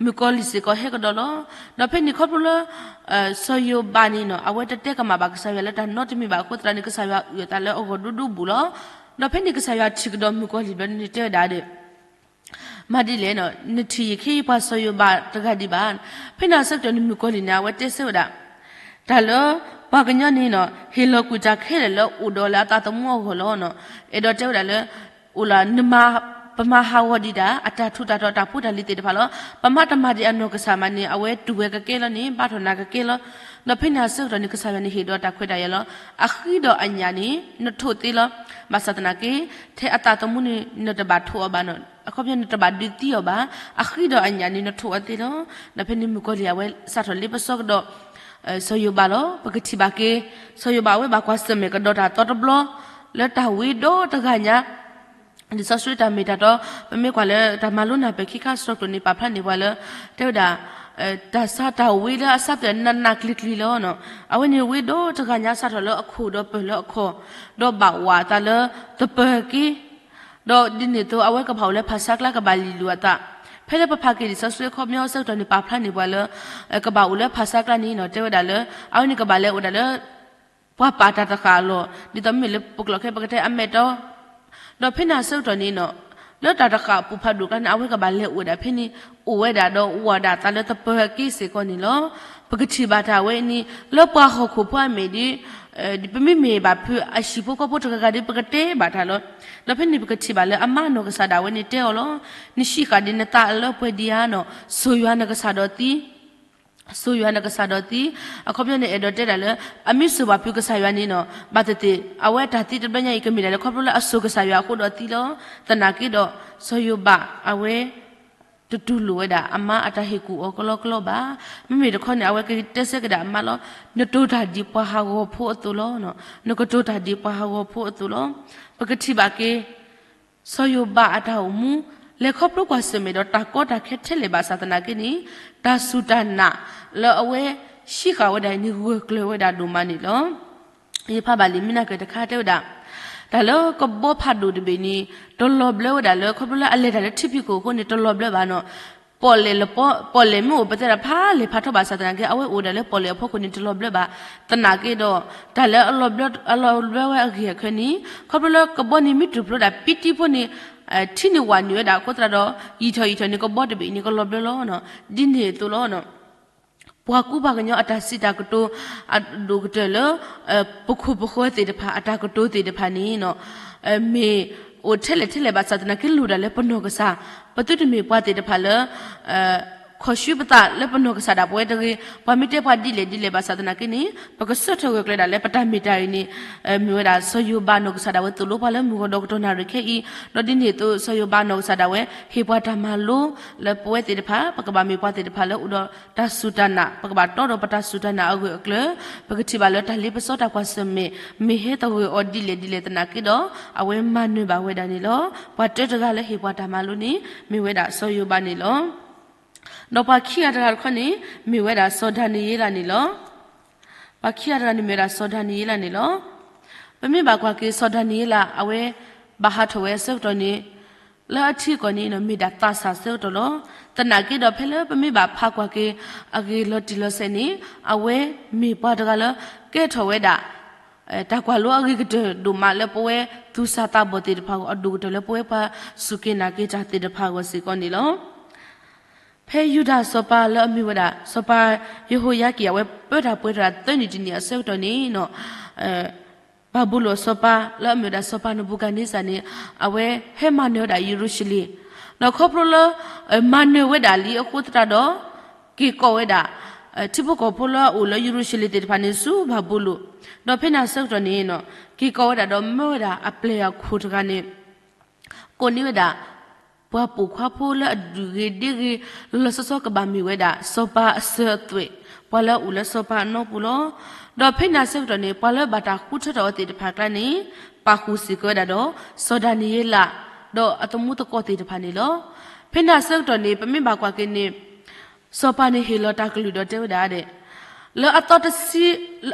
မုၣ်ကီၤလံၢ်စ့ၢ်ကီးဟဲကဒီးလီၤ. ဒီးဖဲန့ၣ်ခီဖျိလၢ စီၤယိၤဘးန့ၣ် အဝဲတတဲကမၣ်ဘၣ်ကစၢ်ယွၤလၢတၢ်နီတမံၤဘၣ်အဃိသတးန့ၣ် ကစၢ်ယွၤအုၣ်အသးလၢအဂီၢ်ဒိၣ်ဒိၣ်ဘူးလီၤ. ဒီးဖဲန့ၣ်ကစၢ်ယွၤထံၣ်ကဒီးမုၣ်ကီၤလံၢ်ဘျီန့ၣ်တဲဝဲဒၣ်ဒီး မၤဒ်လဲၣ်န့ၣ် နထံၣ်ယခ့ယပှၤစီၤယိၤဘးတဂၤဒံးဘၣ်. ဖဲန့ၣ်အဆၢကတီၢ်န့ၣ် မုၣ်ကီၤလံၢ်န့ၣ် အဝဲတဲဆၢဝဲဒၣ် တၢ်လၢ ပှၤကညီန့ၣ် ဟ့ၣ်လီၤကွံာ်တၢ်ခဲလၢာ်လၢအိၣ်ဒီးလၢအသးသမူအဂီၢ်လီၤ. အဲၣ်ဒိးတဲဝဲဒၣ်လၢ အိၣ်လၢ ပမၤဟးဂီၤဒံးတၢ် အတၢ်ထူးတၢ်တီၤတၢ်ဖိတၢ်လံၤသ့ၣ်တဖၣ်လီၤ. ပမၤတမၤဒံးအနီၢ်ကစၢ်မးန့ၣ် အဝဲတူၢ်ဝဲကကဲလီၤန့ၣ် ဘါထီၣ်နၤကကဲလီၤ. ဒီးဖဲန့ၣ်အဆၢကတီၢ်န့ၣ် ကစၢ်ယွၤန့ၣ်ဟ့ၣ်ဒီးတၢ်ခွဲးတၢ်ယာ်လီၤ. အဃံဒီးအညၣ်န့ၣ် နထိးသ့လီၤ. ဘၣ်ဆၣ်သနာ်က့ ထဲအသးသမူန့ၣ် နတဘၣ်ထိးအီၤဘၣ်, အခီပညီနတဘၣ်ဒုးသံအီၤဘၣ်. အဃံဒီးအညၣ်န့ၣ် နထိးအီၤသ့လီၤ. ဒီးဖဲန့ၣ်မုၣ်ကီၤလံၢ်အဝဲစးထီၣ်လ့ပစီကဒီး စီၤယိၤဘးလီၤ. ပကထံၣ်ဘၣ်က့ၤ စီၤယိၤဘးအဝဲဘၣ်ကွၢ်ဆၢၣ်မဲာ်ကဒီးတၢ်သီတဘျီ လၢတၢ်ဝံဒီတဂၤညါ လံာ်စီဆှံတၢ်မ့ၢ်တၢ်တီ, ပမ့ၢ်ကွၢ်လၢတၢ်မၤလိနၢ်ပၢၢ်ခံခါစှီၤကျိာ်န့ၣ် ပာ်ဖျါန့ၢ်ပှၤလၢ တဲဝဲဒၣ် တၢ်ဆါတၢ်ဝံလၢအဆါပၢၢ်နးနးကျံၤကျံၤလီၤ. အဝဲန့ၣ်ဝံဒီတဂၤညါစးထီၣ်လၢအခိၣ်ဒီးပၢၢ်လၢအခီၣ်, ဒီးဘၣ်ဝးအသးလၢသပၢၤက့ ဒီးဒ်န့ၣ်အသိး အဝဲကဘၣ်အိၣ်လၢဖၣ်ဆါကျါကဘၣ်လံၣ်လူၤအသး, ဖဲလၢပဖးက့ၤလံာ်စီဆှံအခီပညီအဆၢကတီၢ်န့ၣ် ပာ်ဖျါန့ၢ်ပှၤလၢ ကဘၣ်အိၣ်လၢဖၣ်ဆါကျါန့ၣ် တဲဝဲဒၣ်လၢ အဝဲန့ၣ်ကဘၣ်လဲၤအိၣ်ဒၣ်လၢ ပှၤပာ်တၢ်တဃာ်အလီၢ်, ဒ်သိးမ့မ့ၢ်လၢပကျိာ်ခဲ ပကတဲအမဲာ်တီ ဒီးဖဲန့ၣ်အဆၢကတီၢ်န့ၣ် လၢတၢ်တဃာ်အပူၤဖးဒိၣ်ကျါန့ၣ် အဝဲကဘၣ်လဲၤအိၣ်ဝဲဒၣ်ဖဲန့ၣ်, အိၣ်ဝဲဒၣ်ဒီးဝးဒၣ်အသးလၢသပၢၤအက့စ့ၢ်ကီးန့ၣ်လီၤ. ပကထံၣ်ဘၣ်တၢ်ဝဲအံၤန့ၣ် လၢပှၤဟီၣ်ခိၣ်ဖိအမဲာ်ဒီး ပမ့မ့ၢ်ဘၣ်ဖုးအဟံၣ်ဖိဃီဖိတဂၤဂၤဒီး ပကတဲဘၣ်တၢ်လီၤ. ဒီးဖဲန့ၣ်ပကထံၣ်ဘၣ်လၢအမါအနီၢ်ကစၢ်ဒၣ်ဝဲန့ၣ်တဲအီၤလီၤ. နဟံးဃာ်ဒံးနသးလၢပှဲၤဒံးဧါန့ၣ်, စိာ်ယွၤနကစၢ်ဒီးသံ စိာ်ယွၤနကစၢ်ဒီးသံ, အခီပညီန့ၣ် အဲၣ်ဒိးတဲဒၣ်လၢ အမ့ၢ်စိာ်ဘၣ်ဖုးကစၢ်ယွၤန့ၣ်န့ၣ် ဘၣ်သ့ၣ်သ့ၣ် အဝဲတၢ်သံတဘျီညါအံၤ ကမ့ၢ်ဒၣ်လၢခီဖျိလၢအစိာ်ကစၢ်ယွၤအဃိဒီးသံလီၤ. သနာ်က့ဒီး စီၤယိၤဘးအဝဲ တတူၢ်လိာ်ဝဲဒၣ်အမါအတၢ်ဟ့ၣ်ကူၣ်အီၤကလီကလီဘၣ်. မ့မ့ၢ်တခီန့ၣ် အဝဲကတဲဆၢကဒါအမါလီၤ. နတိၤတၢ်ဒ်ပှၤဟးဂီၤဖိအသိးလီၤ. နကတိၤတၢ်ဒ်ပှၤဟးဂီၤဖိအသိးလီၤ. ပကထံၣ်ဘၣ်က့ၤ စီၤယိၤဘးအတၢ်အိၣ်မူ လဲၤခီဖျိကွၢ်ဆၢၣ်မဲာ်ဒီးတၢ်ကီတၢ်ခဲထဲလဲၣ်ဘၣ်ဆၣ်သနာ်က့န့ၣ် တၢ်စူၢ်တၢ်နာ်လၢအဝဲဟံးဃာ်ဝဲဒၣ်အံၤန့ၣ် ဂၢၢ်ကျၢၤဝဲဒၣ်ဒိၣ်မးန့ၣ်လီၤ. ယဖးဘၣ်လံာ်မံနၤကၢၢ်တခါတဲဝဲဒၣ် တၢ်လၢကဘီဖးဒိၣ်တဘ့ၣ်န့ၣ် တလီၤဘျၢဝဲဒၣ်လၢ ခီဖျိလၢအလဲၤတၢ်လၢထံဖံးခိၣ်အဃိန့ၣ် တလီၤဘျၢဘၣ်န့ၣ်, ပီၣ်လဲၣ်လၢပီၣ်လဲၣ် မ့ၢ်အိၣ်ပသဲဒၣ်ဖးလဲၣ်ဖးထီဘၣ်ဆၣ်သနာ်က့ အဝဲအိၣ်ဝဲဒၣ်လၢပီၣ်လဲၣ်အဖီခိၣ်န့ၣ် တလီၤဘျၢဘၣ်. သနာ်က့ဒီး တၢ်လၢအလီၤဘျၢဝဲအဂ့ၢ်အကျိၤန့ၣ် ခီဖျိလၢကဘီန့ၣ်မ့ၢ်တူၢ်ဖျိဒၣ်ပံတံဖိန့ၣ် ထံန့ၣ်ဝးနုာ်ဝဲဒၣ်အဃိသတးဒီး ယံာ်ထီၣ်ယံာ်ထီၣ်န့ၣ် ကဘီတဘ့ၣ်အံၤန့ၣ် ကလီၤဘျၢလီၤ. ဒ်န့ၣ်အသိးလီၤ. ပှၤကူပှၤကညီအတၢ်စံးတၢ်ကတိၤ အဒိၣ်ကတၢၢ်လၢ ပခိၣ်ပဃၢၤသ့ၣ်တဖၣ် အတၢ်ကတိၤသ့ၣ်တဖၣ်န့ၣ် မ့ၢ်အိၣ်ထဲလဲၣ်ထဲလဲၣ်ဘၣ်ဆၣ်သနာ်က့ လိၣ်ဒၣ်လၢပနီၢ်ကစၢ်, ပသုတမ့ၢ်ပှၤသ့ၣ်တဖၣ်လၢ ခီၣ်ဆူပသးလၢပနီၢ်ကစၢ်ဒၣ်ပဝဲတဂ့ၤ, ပှၤမ့ၢ်တဲပှၤဒ်လဲၣ်ဒ်လဲၣ်ဘၣ်ဆၣ်သနာ်က့န့ၣ် ပကဆၢထၢၣ်ဂၢၢ်ကျၢၤဒၣ်လၢပတၢ်မ့ၢ်တၢ်ဂ့ၤန့ၣ် မ့ၢ်ဝဲဒၣ်စီၤယိၤဘးနီၢ်ကစၢ်ဒၣ်ဝဲသိၣ်လိပှၤလၢမုၢ်ဂီၤဒီးကတီၢ်နၣ်ရံၣ်ခဲအံၤ, ဒီးဒ်န့ၣ်အသိး စီၤယိၤဘးနီၢ်ကစၢ်ဒၣ်ဝဲ ဟ့ၣ်ပှၤတၢ်မၤလိလၢပဝဲသ့ၣ်တဖၣ် ပကဘၣ်မ့ၢ်ပှၤသ့ၣ်တဖၣ်လၢအိၣ်ဒီးတၢ်စူၢ်တၢ်နာ်, ပကဘၣ်တီဒီးပတၢ်စူၢ်တၢ်နာ်အဂၢၢ်အကျၢၤ, ပကထံၣ်ဘၣ်လၢတၢ်လ့ပစီတၢ်ကွၢ်ဆၢၣ်မဲာ် မ့ၢ်ဟဲသဂၢၢ်အီၤဒ်လဲၣ်ဒ်လဲၣ်သနာ်က့ဒီး အဝဲမၤနၢၤဘၣ်ဝဲဒၣ်န့ၣ်လီၤ. ပှၤတၢတဂၤလၢဟ့ၣ်ပှၤတၢ်မၤလိန့ၣ် မ့ၢ်ဝဲဒၣ်စီၤယိၤဘးန့ၣ်လီၤ. ဒီးပှၤခံဂၤတဂၤတခီန့ၣ် မ့ၢ်ဝဲဒၣ်စီၤဒၤနံးယ့လးန့ၣ်လီၤ. ပှၤခံဂၤတဂၤန့ၣ်မ့ၢ်ဝဲဒၣ်စီၤဒၤနံးယ့လးန့ၣ်လီၤ. ပမ့ၢ်ဘၣ်ကွၢ်က့ၤစီၤဒၤနံးယ့လး အဝဲဘၣ်ဟးထီၣ်ဝဲအဆၢကတီၢ်န့ၣ် လၢအထံအကီၢ်န့ၣ် မ့ၢ်ဒၣ်သးစၢ်အဆၢကတီၢ်လီၤ. သနာ်က့ဒီးဖဲလၢပမ့ၢ်ဘၣ်ဖးကွၢ်က့ၤအဂ့ၢ်လီၤတံၢ်လီၤဆဲးန့ၣ် အဝဲမ့ၢ်ပှၤတဂၤလၢကဲထီၣ်ဝဲဒၣ် တၢ်ကွၢ်လိအဂ့ၤကတၢၢ်ဒိၣ်မးလၢပဝဲသူၣ်စၢ်သးဘီၣ်သ့ၣ်တဖၣ်အဂီၢ် အဒိၣ်ကတၢၢ်လၢပဝဲပှၤစူၢ်က့ၤနာ်က့ၤတၢ်သ့ၣ်တဖၣ်အဂီၢ်စ့ၢ်ကီးန့ၣ်လီၤ. ဖဲယူဒၤစီၤပၤလၢအမ့ၢ်ဝဲဒၣ် စီၤပၤယဟိယၤကံၣ် အဝဲပၢတၢ်ပှဲၤထီၣ်သၢနံၣ်တနံၣ်အဆၢကတီၢ်န့ၣ် ဘၤဘူလိၣ်အစီၤပၤလၢအမ့ၢ်ဝဲဒၣ်စီၤပၤနဘူၤခၣ်န့စၢ်န့ၣ် အဝဲဟဲမၤနၢၤဝဲဒၣ်ယရူၤၡလ့ၣ်, ဒီးခီဖျိလၢ မၤနၢၤဝဲဒၣ်လံအဃိသတးဒီး က့ၤကိးဝဲဒၣ် ထံဖိကီၢ်ဖိလၢအအိၣ်လၢယရူၤၡလ့ၣ်သ့ၣ်တဖၣ်န့ၣ် ဆူဘၤဘူလိၣ်, ဒီးဖဲန့ၣ်အဆၢကတီၢ်န့ၣ် က့ၤကိးဝဲဒၣ်ဒီးမၢဝဲဒၣ်အပျဲၢ်အခိၣ်တဂၤန့ၣ် ကိးန့ၢ်ဝဲဒၣ် ပှၤပိာ်ခွါဖိလၢအဒုးဂ့ၤဒ့ဂ့ၤ လီၤဆီဆီကဘၣ်မ့ၢ်ဝဲဒၣ် စီၤပၤအစၢၤအသွဲၣ်, ပှၤလၢအအိၣ်လၢစီၤပၤအနီပူၤလီၤ. ဒီးဖဲန့ၣ်အဆၢကတီၢ်န့ၣ် ပှၤလၢဘၣ်တၢ်ဃုထၢထီၣ်အီၤသ့ၣ်တဖၣ်အကျါန့ၣ် ပာ်ဃုာ်စ့ၢ်ကီးဝဲဒၣ်ဒီး စီၤဒၤနံးယ့လး ဒီးအသမူသကိးသ့ၣ်တဖၣ်န့ၣ်လီၤ. ဖဲန့ၣ်အဆၢကတီၢ်န့ၣ် ပမ့ၢ်ဘၣ်ကွၢ်က့ၤန့ၣ် စီၤပၤန့ၣ်ဟ့ၣ်လီၤတၢ်ကလုၢ်ဒီးတဲဝဲဒၣ်ဒဲး လၢအသီတဆံ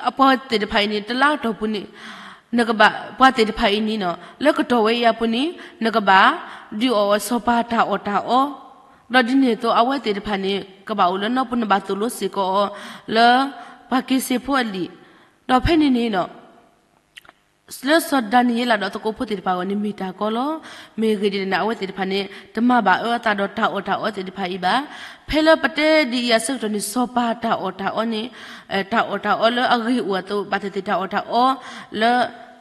အပှၤသ့ၣ်တဖၣ်အံၤန့ၣ် တလါကတီၢ်ပူၤန့ၣ် နကဘၣ် ပှၤသ့ၣ်တဖၣ်အံၤန့ၣ်နီၤ လၢကတီၢ်ဝဲအံၤအပူၤန့ၣ် နကဘၣ် ဒုးအီၣ်ဝဲစီၤပၤတၢ်အီၣ်တၢ်အီ ဒီးဒ်န့ၣ်အသိးအဝဲသ့ၣ်တဖၣ်န့ၣ် ကဘၣ်အိၣ်လၢနီၢ်ပူၤ နဘၣ်သိၣ်လိစ့ၢ်ကီးအီၤ လၢ ပှၤက့ၤစ့ဖိအလံာ်, ဒီးဖဲန့ၣ်န့ၣ်နီၤ လၢစီၤဒၤနံးယ့လးဒီးသကိးဖိသ့ၣ်တဖၣ်အဂီၢ်န့ၣ် မ့ၢ်တၢ်ကီလီၤ. မ့ၢ်ဂ့ၢ်ဒ်လဲၣ်န့ၣ် အဝဲသ့ၣ်တဖၣ်န့ၣ် တမၤဘၣ်အၢအသးဒီးတၢ်အီၣ်တၢ်အီသ့ၣ်တဖၣ်အံၤဘၣ်. ဖဲလၢပတဲဒ်အံၤအဆၢကတီၢ်န့ၣ် စီၤပၤတၢ်အီၣ်တၢ်အီန့ၣ် တၢ်အီၣ်တၢ်အီလၢအဂ့ၤအိၣ်အသိး ဘၣ်သ့ၣ်သ့ၣ်တၢ်အီၣ်တၢ်အီ လၢ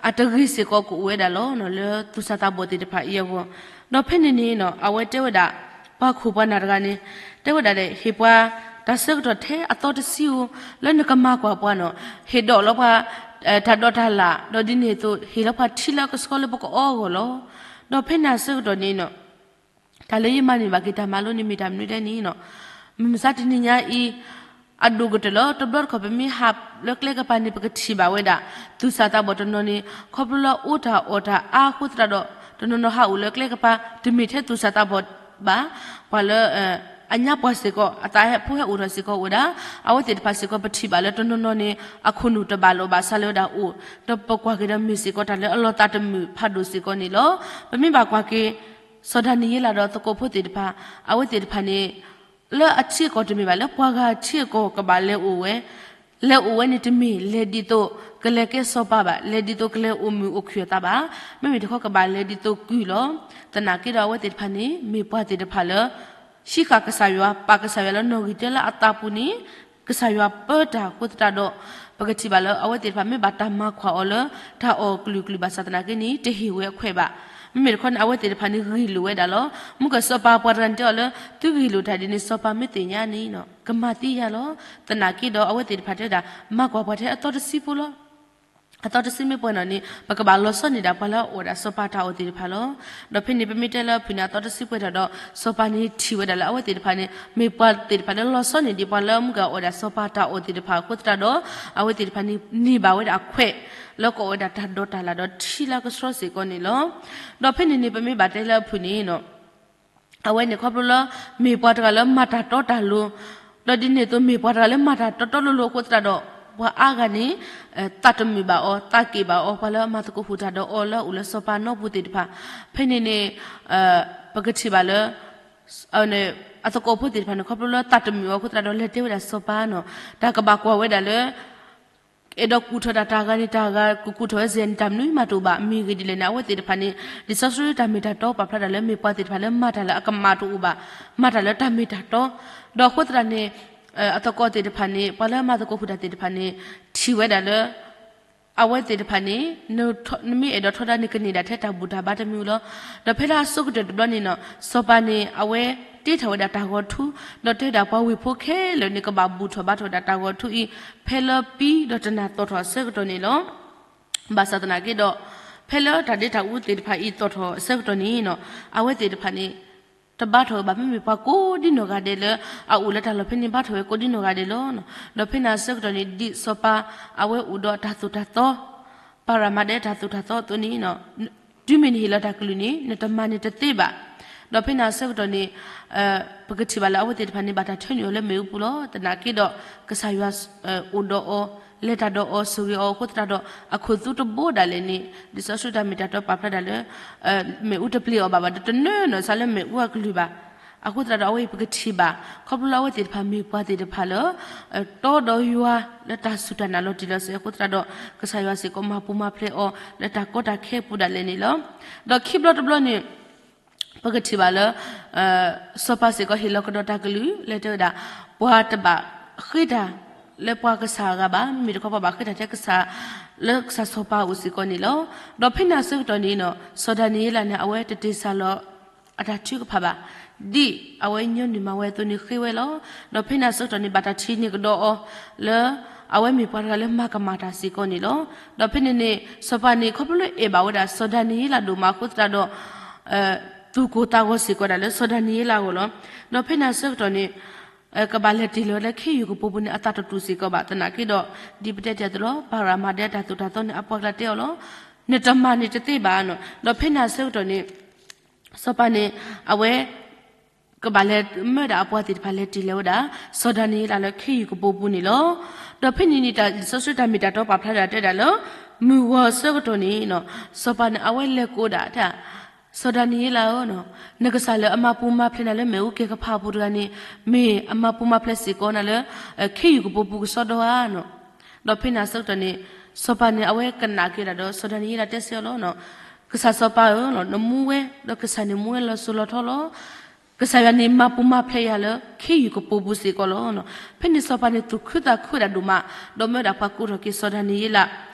အတဂ့ၤစ့ၢ်ကီးကအိၣ်ဝဲဒၣ်လီၤ. လၢသူၣ်စၢ်သးဘီၣ်သ့ၣ်တဖၣ်အံၤအဂီၢ်, ဒီးဖဲန့ၣ်န့ၣ်နီၤ အဝဲတဲဝဲဒၣ် ပှၤခိၣ်ပှၤနၢ်တဂၤန့ၣ် တဲဝဲဒၣ်ဒဲး ဟ့ၣ်ပှၤ တၢ်ဆၢကတီၢ်ထဲအသီတဆံဧိၤ လၢနကမၤကွၢ်ပှၤနီၤ ဟ့ၣ်ဒိးလီၤပှၤ တၢ်ဒိးတၢ်လၣ် ဒီးဒ်န့ၣ်အသိး ဟ့ၣ်လီၤပှၤထံလၢအကဆှီလၢပကအီအဂီၢ်လီၤ. ဒီးဖဲန့ၣ်အဆၢကတီၢ်န့ၣ်နီၤ တၢ်လၢယမၤန့ၢ်ဘၣ်က့ၤတၢ်မၤလိန့ၣ် မ့ၢ်တၢ်မနုၤဒဲးန့ၣ်နီၤ မုၢ်မဆါတနံၤညါအံၤ အဒိၣ်ကတၢၢ်လၢ တဘျီတခီၣ်ပမ့ၢ်ဟးလၢကျဲကပၤန့ၣ် ပကထံၣ်ဘၣ်ဝဲဒၣ် သူၣ်စၢ်သးဘီၣ်တနီၤန့ၣ် ခီဖျိလၢအအိၣ်တၢ်အီၣ်တၢ်အါအဃိသတးဒီး တနီၤနီၤဟးအိၣ်လၢကျဲကပၤ တမ့ၢ်ထဲသူၣ်စၢ်သးဘီၣ်ဘၣ် ပှၤလၢ အညါပှၢ်စ့ၢ်ကီး အသးဟဲဖိဟဲအိၣ်ထီၣ်စ့ၢ်ကီးအိၣ်ဝဲဒၣ် အဝဲသ့ၣ်တဖၣ်စ့ၢ်ကီး ပထံၣ်ဘၣ်လၢတနီၤနီၤန့ၣ် အခိၣ်နူာ်တဘၣ်လိာ်ဘၣ်ဆါလၢဝဲဒၣ်အိၣ် ဒီးပကွၢ်က့ၤဒီးမ့ၢ်စ့ၢ်ကီးတၢ်လၢအလီၤသးတမုာ်ဖးဒိၣ်စ့ၢ်ကီးန့ၣ်လီၤ. ပမ့ၢ်ဘၣ်ကွၢ်က့ၤ စီၤဒၤနံးယ့လးဒီးသကိးဖိသ့ၣ်တဖၣ် အဝဲသ့ၣ်တဖၣ်န့ၣ် လၢအထံအကီၢ်တမ့ၢ်ဘၣ် လၢပှၤဂၤအထံအကီၢ်ကဘၣ်လဲၤအိၣ်ဝဲ လဲၤအိၣ်ဝဲန့ၣ်တမ့ၢ် လဲၤဒ်သိး ကလဲၤကဲစီၤပၤဘၣ် လဲၤဒ်သိးကလဲၤအိၣ်မုာ်အိၣ်ခုၣ်အသးဘၣ်. မ့မ့ၢ်တခီကဘၣ်လဲၤဒ်သိးကုၢ်လီၤ. သနာ်က့ဒီးအဝဲသ့ၣ်တဖၣ်န့ၣ် မ့ၢ်ပှၤသ့ၣ်တဖၣ်လၢ ဟံးဃာ်ကစၢ်ယွၤ ပာ်ကစၢ်ယွၤလၢနီၣ်ဂံၢ်တၢလၢအသးပူၤန့ၣ် ကစၢ်ယွၤပၢတၢ်အဃိသတးဒီး ပကထံၣ်ဘၣ်လၢအဝဲသ့ၣ်တဖၣ်မ့ၢ်ဘၣ်တၢ်မၤခွၢ်အီၤလၢ တၢ်အီၣ်ကလုာ်ကလုာ်ဘၣ်ဆၣ်သနာ်က့န့ၣ် တဟ့ၣ်ဝဲအခွဲးဘၣ်. မ့မ့ၢ်တခီန့ၣ် အဝဲသ့ၣ်တဖၣ်န့ၣ်ဂ့ၢ်လိာ်ဝဲဒၣ်လီၤ. မုၢ်ကစီၤပၤပှၤတဂၤန့ၣ်တဲအီၤလၢ သုဂ့ၢ်လိာ်တၢ်ဒ်န့ၣ် စီၤပၤမ့ၢ်သ့ၣ်ညါန့ၣ် ကမၤသံယၤလီၤ. သနာ်က့ဒီးအဝဲသ့ၣ်တဖၣ်တဲဝဲဒၣ် မၤကွၢ်ပှၤထဲအသီတဆံဖိလီၤ. အသီတဆံမ့ၢ်ပှဲၤထီၣ်န့ၣ် ပကဘၣ်လီၤဆီန့ၢ်ဒၣ်ပှၤလၢအအိၣ်ဝဲဒၣ်စီၤပၤတၢ်အီၣ်သ့ၣ်တဖၣ်လီၤ. ဒီးဖဲန့ၣ် ပမ့ၢ်တဲလၢအဖုၣ်န့ၣ် အသီတဆံပှဲၤထီၣ်ဒီး စီၤပၤန့ၣ်ထံၣ်ဝဲဒၣ်လၢအဝဲသ့ၣ်တဖၣ်န့ၣ် မ့ၢ်ပှၤသ့ၣ်တဖၣ်လၢလီၤဆီန့ၢ်ဒံးပှၤလၢမုၢ်ကအိၣ်ဝဲဒၣ်စီၤပၤတၢ်အီၣ်သ့ၣ်တဖၣ်အဃိသတးဒီး အဝဲသ့ၣ်တဖၣ်န့ၣ်န့ၢ်ဘၣ်ဝဲဒၣ်အခွဲး လၢကအိၣ်ဝဲဒၣ်တၢ်ဒိးတၢ်လၣ်ဒီးထံလၢကဆှီစ့ၢ်ကီးန့ၣ်လီၤ. ဒီးဖဲန့ၣ်န့ၣ် ပမ့ၢ်ဘၣ်တဲလၢအဖုၣ်န့ၣ် အဝဲန့ၣ်ခီဖျိလၢ မ့ၢ်ပှၤတဂၤလၢမၤတၢ်တီတၢ်လိၤ, ဒီးဒ်န့ၣ်အသိးမ့ၢ်ပှၤတဂၤလၢမၤတၢ်တီတီလိၤလိၤအဃိသတးဒီး ပှၤအါဂၤန့ၣ် သးတမုာ်ဘၣ်အီၤ သးက့ၣ်ဘၣ်အီၤ ပှၤလၢအမၤသကိးဟူးတၢ်ဒီးအီၤလၢအအိၣ်လၢစီၤပၤနီပူၤသ့ၣ်တဖၣ်, ဖဲန့ၣ်န့ၣ် ပကထံၣ်ဘၣ်လၢ အသကိးဖိသ့ၣ်တဖၣ်န့ၣ် ခီဖျိလၢသးတမုာ်အီၤအဃိသတးဒီး လဲၤတဲဝဲဒၣ်စီၤပၤနီၤ, တၢ်ကဘၣ်ကွၢ်ဝဲဒၣ်လၢ အဲၣ်ဒိးကူၣ်ထီၣ်ဒၣ်တၢ်ဂၤန့ၣ် တၢ်ဂၤကကူၣ်ထီၣ်ဝဲစ့ၢ်န့ၣ် တၢ်မနုၤမးတအိၣ်ဘၣ်. မ့ၢ်ဂ့ၢ်ဒ်လဲၣ်န့ၣ် အဝဲသ့ၣ်တဖၣ်န့ၣ် လံာ်စီဆှံတၢ်မ့ၢ်တၢ်တီပာ်ဖျါဒၣ်လၢ မ့ၢ်ပှၤသ့ၣ်တဖၣ်လၢမၤတၢ်လၢအကမၣ်တအိၣ်ဘၣ်, မၤတၢ်လၢတၢ်မ့ၢ်တၢ်တီ, ဒီးအဃိသတးန့ၣ် အသကိးသ့ၣ်တဖၣ်န့ၣ် ပှၤလၢမၤသကိးဟူးတၢ်သ့ၣ်တဖၣ်န့ၣ် ထံၣ်ဝဲဒၣ်လၢ အဝဲသ့ၣ်တဖၣ်န့ၣ် နမ့ၢ်အဲၣ်ဒိးထီဒါန့ၣ် ကန့ၢ်ဒၣ်ထဲတၢ်ဘူၣ်တၢ်ဘါတမံၤလီၤ. ဒီးဖဲလၢအဆိကတၢၢ်တဘျီန့ၣ်နီၤ စီၤပၤန့ၣ် အဝဲတ့ထီၣ်ဝဲဒၣ်တၢ်ဂီၤထူ, ဒီးတဲဝဲဒၣ်ပှၤဝ့ၢ်ဖိခဲလၢာ်န့ၣ် ကဘၣ်ဘူၣ်ထီၣ်ဘါထီၣ်ဝဲဒၣ်တၢ်ဂီၤထူအံၤ ဖဲလၢပံၤဒီးတနၤသီၣ်ထီၣ်အဆၢကတီၢ်န့ၣ်လီၤ. ဘၣ်ဆၣ်သနာ်က့ဒီး ဖဲလၢတၢ်ဒ့တၢ်အူသ့ၣ်တဖၣ်အံၤသီၣ်ထီၣ်အဆၢကတီၢ်န့ၣ်နီၤ အဝဲသ့ၣ်တဖၣ်န့ၣ် တဘါထီၣ်ဝဲဘၣ် မ့မ့ၢ်ပှၤကိးဒ်နီၢ်ဂၤဒဲးလၢ အအိၣ်လၢတၢ်လီၢ်ဖဲန့ၣ် ဘါထီၣ်ဝဲကိးဒ်နီၢ်ဂၤဒဲးလီၤ. ဒီးဖဲန့ၣ်အဆၢကတီၢ်န့ၣ် ဒ်စီၤပၤ အဝဲအိၣ်ဒီးတၢ်သိၣ်တၢ်သီ ပၤရမၤဒဲးတၢ်သိၣ်တၢ်သီအသိးန့ၣ် တုၤမ့ၢ်နဟ့ၣ်လီၤတၢ်ကလုၢ်န့ၣ် နတမၤန့ၣ်တသ့ဘၣ်. ဒီးဖဲန့ၣ်အဆၢကတီၢ်န့ၣ် ပကထံၣ်ဘၣ်လၢအဝဲသ့ၣ်တဖၣ်န့ၣ် ဘၣ်တၢ်ထၢနုာ်အီၤလၢမ့ၣ်အူပူၤလီၤ. သနာ်က့ဒီး ကစၢ်ယွၤအိၣ်ဒီးအီၤ လဲၤတၢ်ဒီးအီၤ ဆိၣ်ဂ့ၤအီၤအဃိသတးဒီး အခိၣ်သူတဘိဒၣ်လဲာ်န့ၣ် လံာ်စီဆှံတၢ်မ့ၢ်တၢ်တီပာ်ဖျါဒၣ်လၢ မ့ၣ်အူတပျ့ၤအီၤဘၣ်ဘၣ်ဒီး တနၢၤနီၢ်စ့ၢ်လၢမ့ၣ်အူအကလုၢ်ဘၣ်. အဃိသတးဒီး အဝဲအံၤပကထံၣ်ဘၣ် ခီဖျိလၢအဝဲသ့ၣ်တဖၣ်မ့ၢ်ပှၤသ့ၣ်တဖၣ်လၢ တီဒီးယွၤလၢတၢ်စူၢ်တၢ်နာ်လီၤတံၢ်လီၤဆဲးအဃိသတးဒီး ကစၢ်ယွၤစ့ၢ်ကီးမၤပူၤမၤဖျဲးအီၤ လၢတၢ်ကီတၢ်ခဲအပူၤဒၣ်လဲာ်န့ၣ်လီၤ. ဒီးခံဘျီတဘျီန့ၣ် ပကထံၣ်ဘၣ်လၢ စီၤပၤစ့ၢ်ကီးဟ့ၣ်လီၤကဒီးတၢ်ကလုၢ် လၢတဲဝဲဒၣ် ပှၤတဘၣ်ဃ့တၢ်လၢပှၤကစၢ်အဂၤဘၣ်, မ့မ့ၢ်တခီပှၤဘၣ်ဃ့တၢ်ထဲကစၢ် လၢကစၢ်စီၤပၤအအိၣ်စ့ၢ်ကီးန့ၣ်လီၤ. ဒီးဖဲန့ၣ်အဆၢကတီၢ်န့ၣ်နီၤ စီၤဒၤနံးယ့လးန့ၣ် အဝဲတတ့ၢ်ဆါလီၤ အတၢ်ထုကဖၣ်ဘၣ်, ဒ်အဝဲညီနုၢ်မၤဝဲအသိးန့ၣ်ဃ့ဝဲလီၤ. ဒီးဖဲန့ၣ်အဆၢကတီၢ်န့ၣ် ဘၣ်တၢ်ထံၣ်န့ၢ်ကဒီးအီၤ လၢ အဝဲမ့ၢ်ပှၤတဂၤလၢမၤကမၣ်တၢ်စ့ၢ်ကီးန့ၣ်လီၤ. ဒီးဖဲန့ၣ်န့ၣ် စီၤပၤန့ၣ် ခီဖျိလၢအဲၣ်ဘၣ်ဝဲဒၣ်စီၤဒၤနံးယ့လးဒိၣ်မးအဃိသတးဒီး သူၣ်ကိၢ်သးဂီၤစ့ၢ်ကီးဒၣ်လၢစီၤဒၤနံးယ့လးအဂီၢ်လီၤ. ဒီးဖဲန့ၣ်အဆၢကတီၢ်န့ၣ် ကဘၣ်လဲၤတ့ၢ်လီၤလၢခ့ယုၢ်ကပိာ်ပူၤန့ၣ် အသးတတူၢ်စ့ၢ်ကီးဘၣ်. သနာ်က့ဒီး ဒ်ပတဲတ့ၢ်အသိးလီၤ ပၤရမၤဒဲးတၢ်သိၣ်တၢ်သီန့ၣ် အပှၤကျါတဲအီၤလီၤ. နတမၤန့ၣ်တသ့ဘၣ်နီၤ. ဒီးဖဲန့ၣ်အဆၢကတီၢ်န့ၣ် စီၤပၤန့ၣ် အဝဲ ကဘၣ်လဲၤမၢဒၣ်အပှၤသ့ၣ်တဖၣ်လဲၤတ့ၢ်လီၤဝဲဒၣ် စီၤဒၤနံးယ့လးလၢခ့ယုၢ်ကပိာ်ပူၤန့ၣ်လီၤ. ဒီးဖဲန့ၣ်န့ၣ် လံာ်စီဆှံတၢ်မ့ၢ်တၢ်တီပာ်ဖျါဒၣ်တဲဒၣ်လၢ မုၢ်ဂီၤဆၢကတီၢ်န့ၣ် စီၤပၤန့ၣ် အဝဲလဲၤကိးဒၣ်တၢ် စီၤဒၤနံးယ့လးဧၢ, နကစၢ်လၢအမၤပူၤမၤဖျဲးနၤလၢမ့ၣ်အူကဲၤကဖးအပူၤတဂၤန့ၣ် မ့ၢ်အမၤပူၤမၤဖျဲးစ့ၢ်ကီးနၤလၢ ခ့ယုၢ်ကပိာ်ပူၤကစီဒီဧါ. ဒီးဖဲန့ၣ်အဆၢကတီၢ်န့ၣ် စီၤပၤန့ၣ် အဝဲကနၣ်က့ၤဒၣ်ဒီး စီၤဒၤနံးယ့လးတဲဆၢအီၤလီၤ. ကစၢ်စီၤပၤဧၢ, နမူဝဲ ဒီးကစၢ်န့ၣ်မူဝဲလီၤစိၤလီၤထီလီၤ. ကစၢ်ယွၤန့ၣ်မၤပူၤမၤဖျဲးယၤလၢ ခ့ယုၢ်ကပိာ်ပူၤစ့ၢ်ကီးလီၤ. ဖဲန့ၣ်စီၤပၤန့ၣ်သူၣ်ခုသးခုဝဲဒၣ်ဒိၣ်မး, ဒီးမၢဒၣ်ပှၤကိးထီၣ်က့ၤစီၤဒၤနံးယ့လး,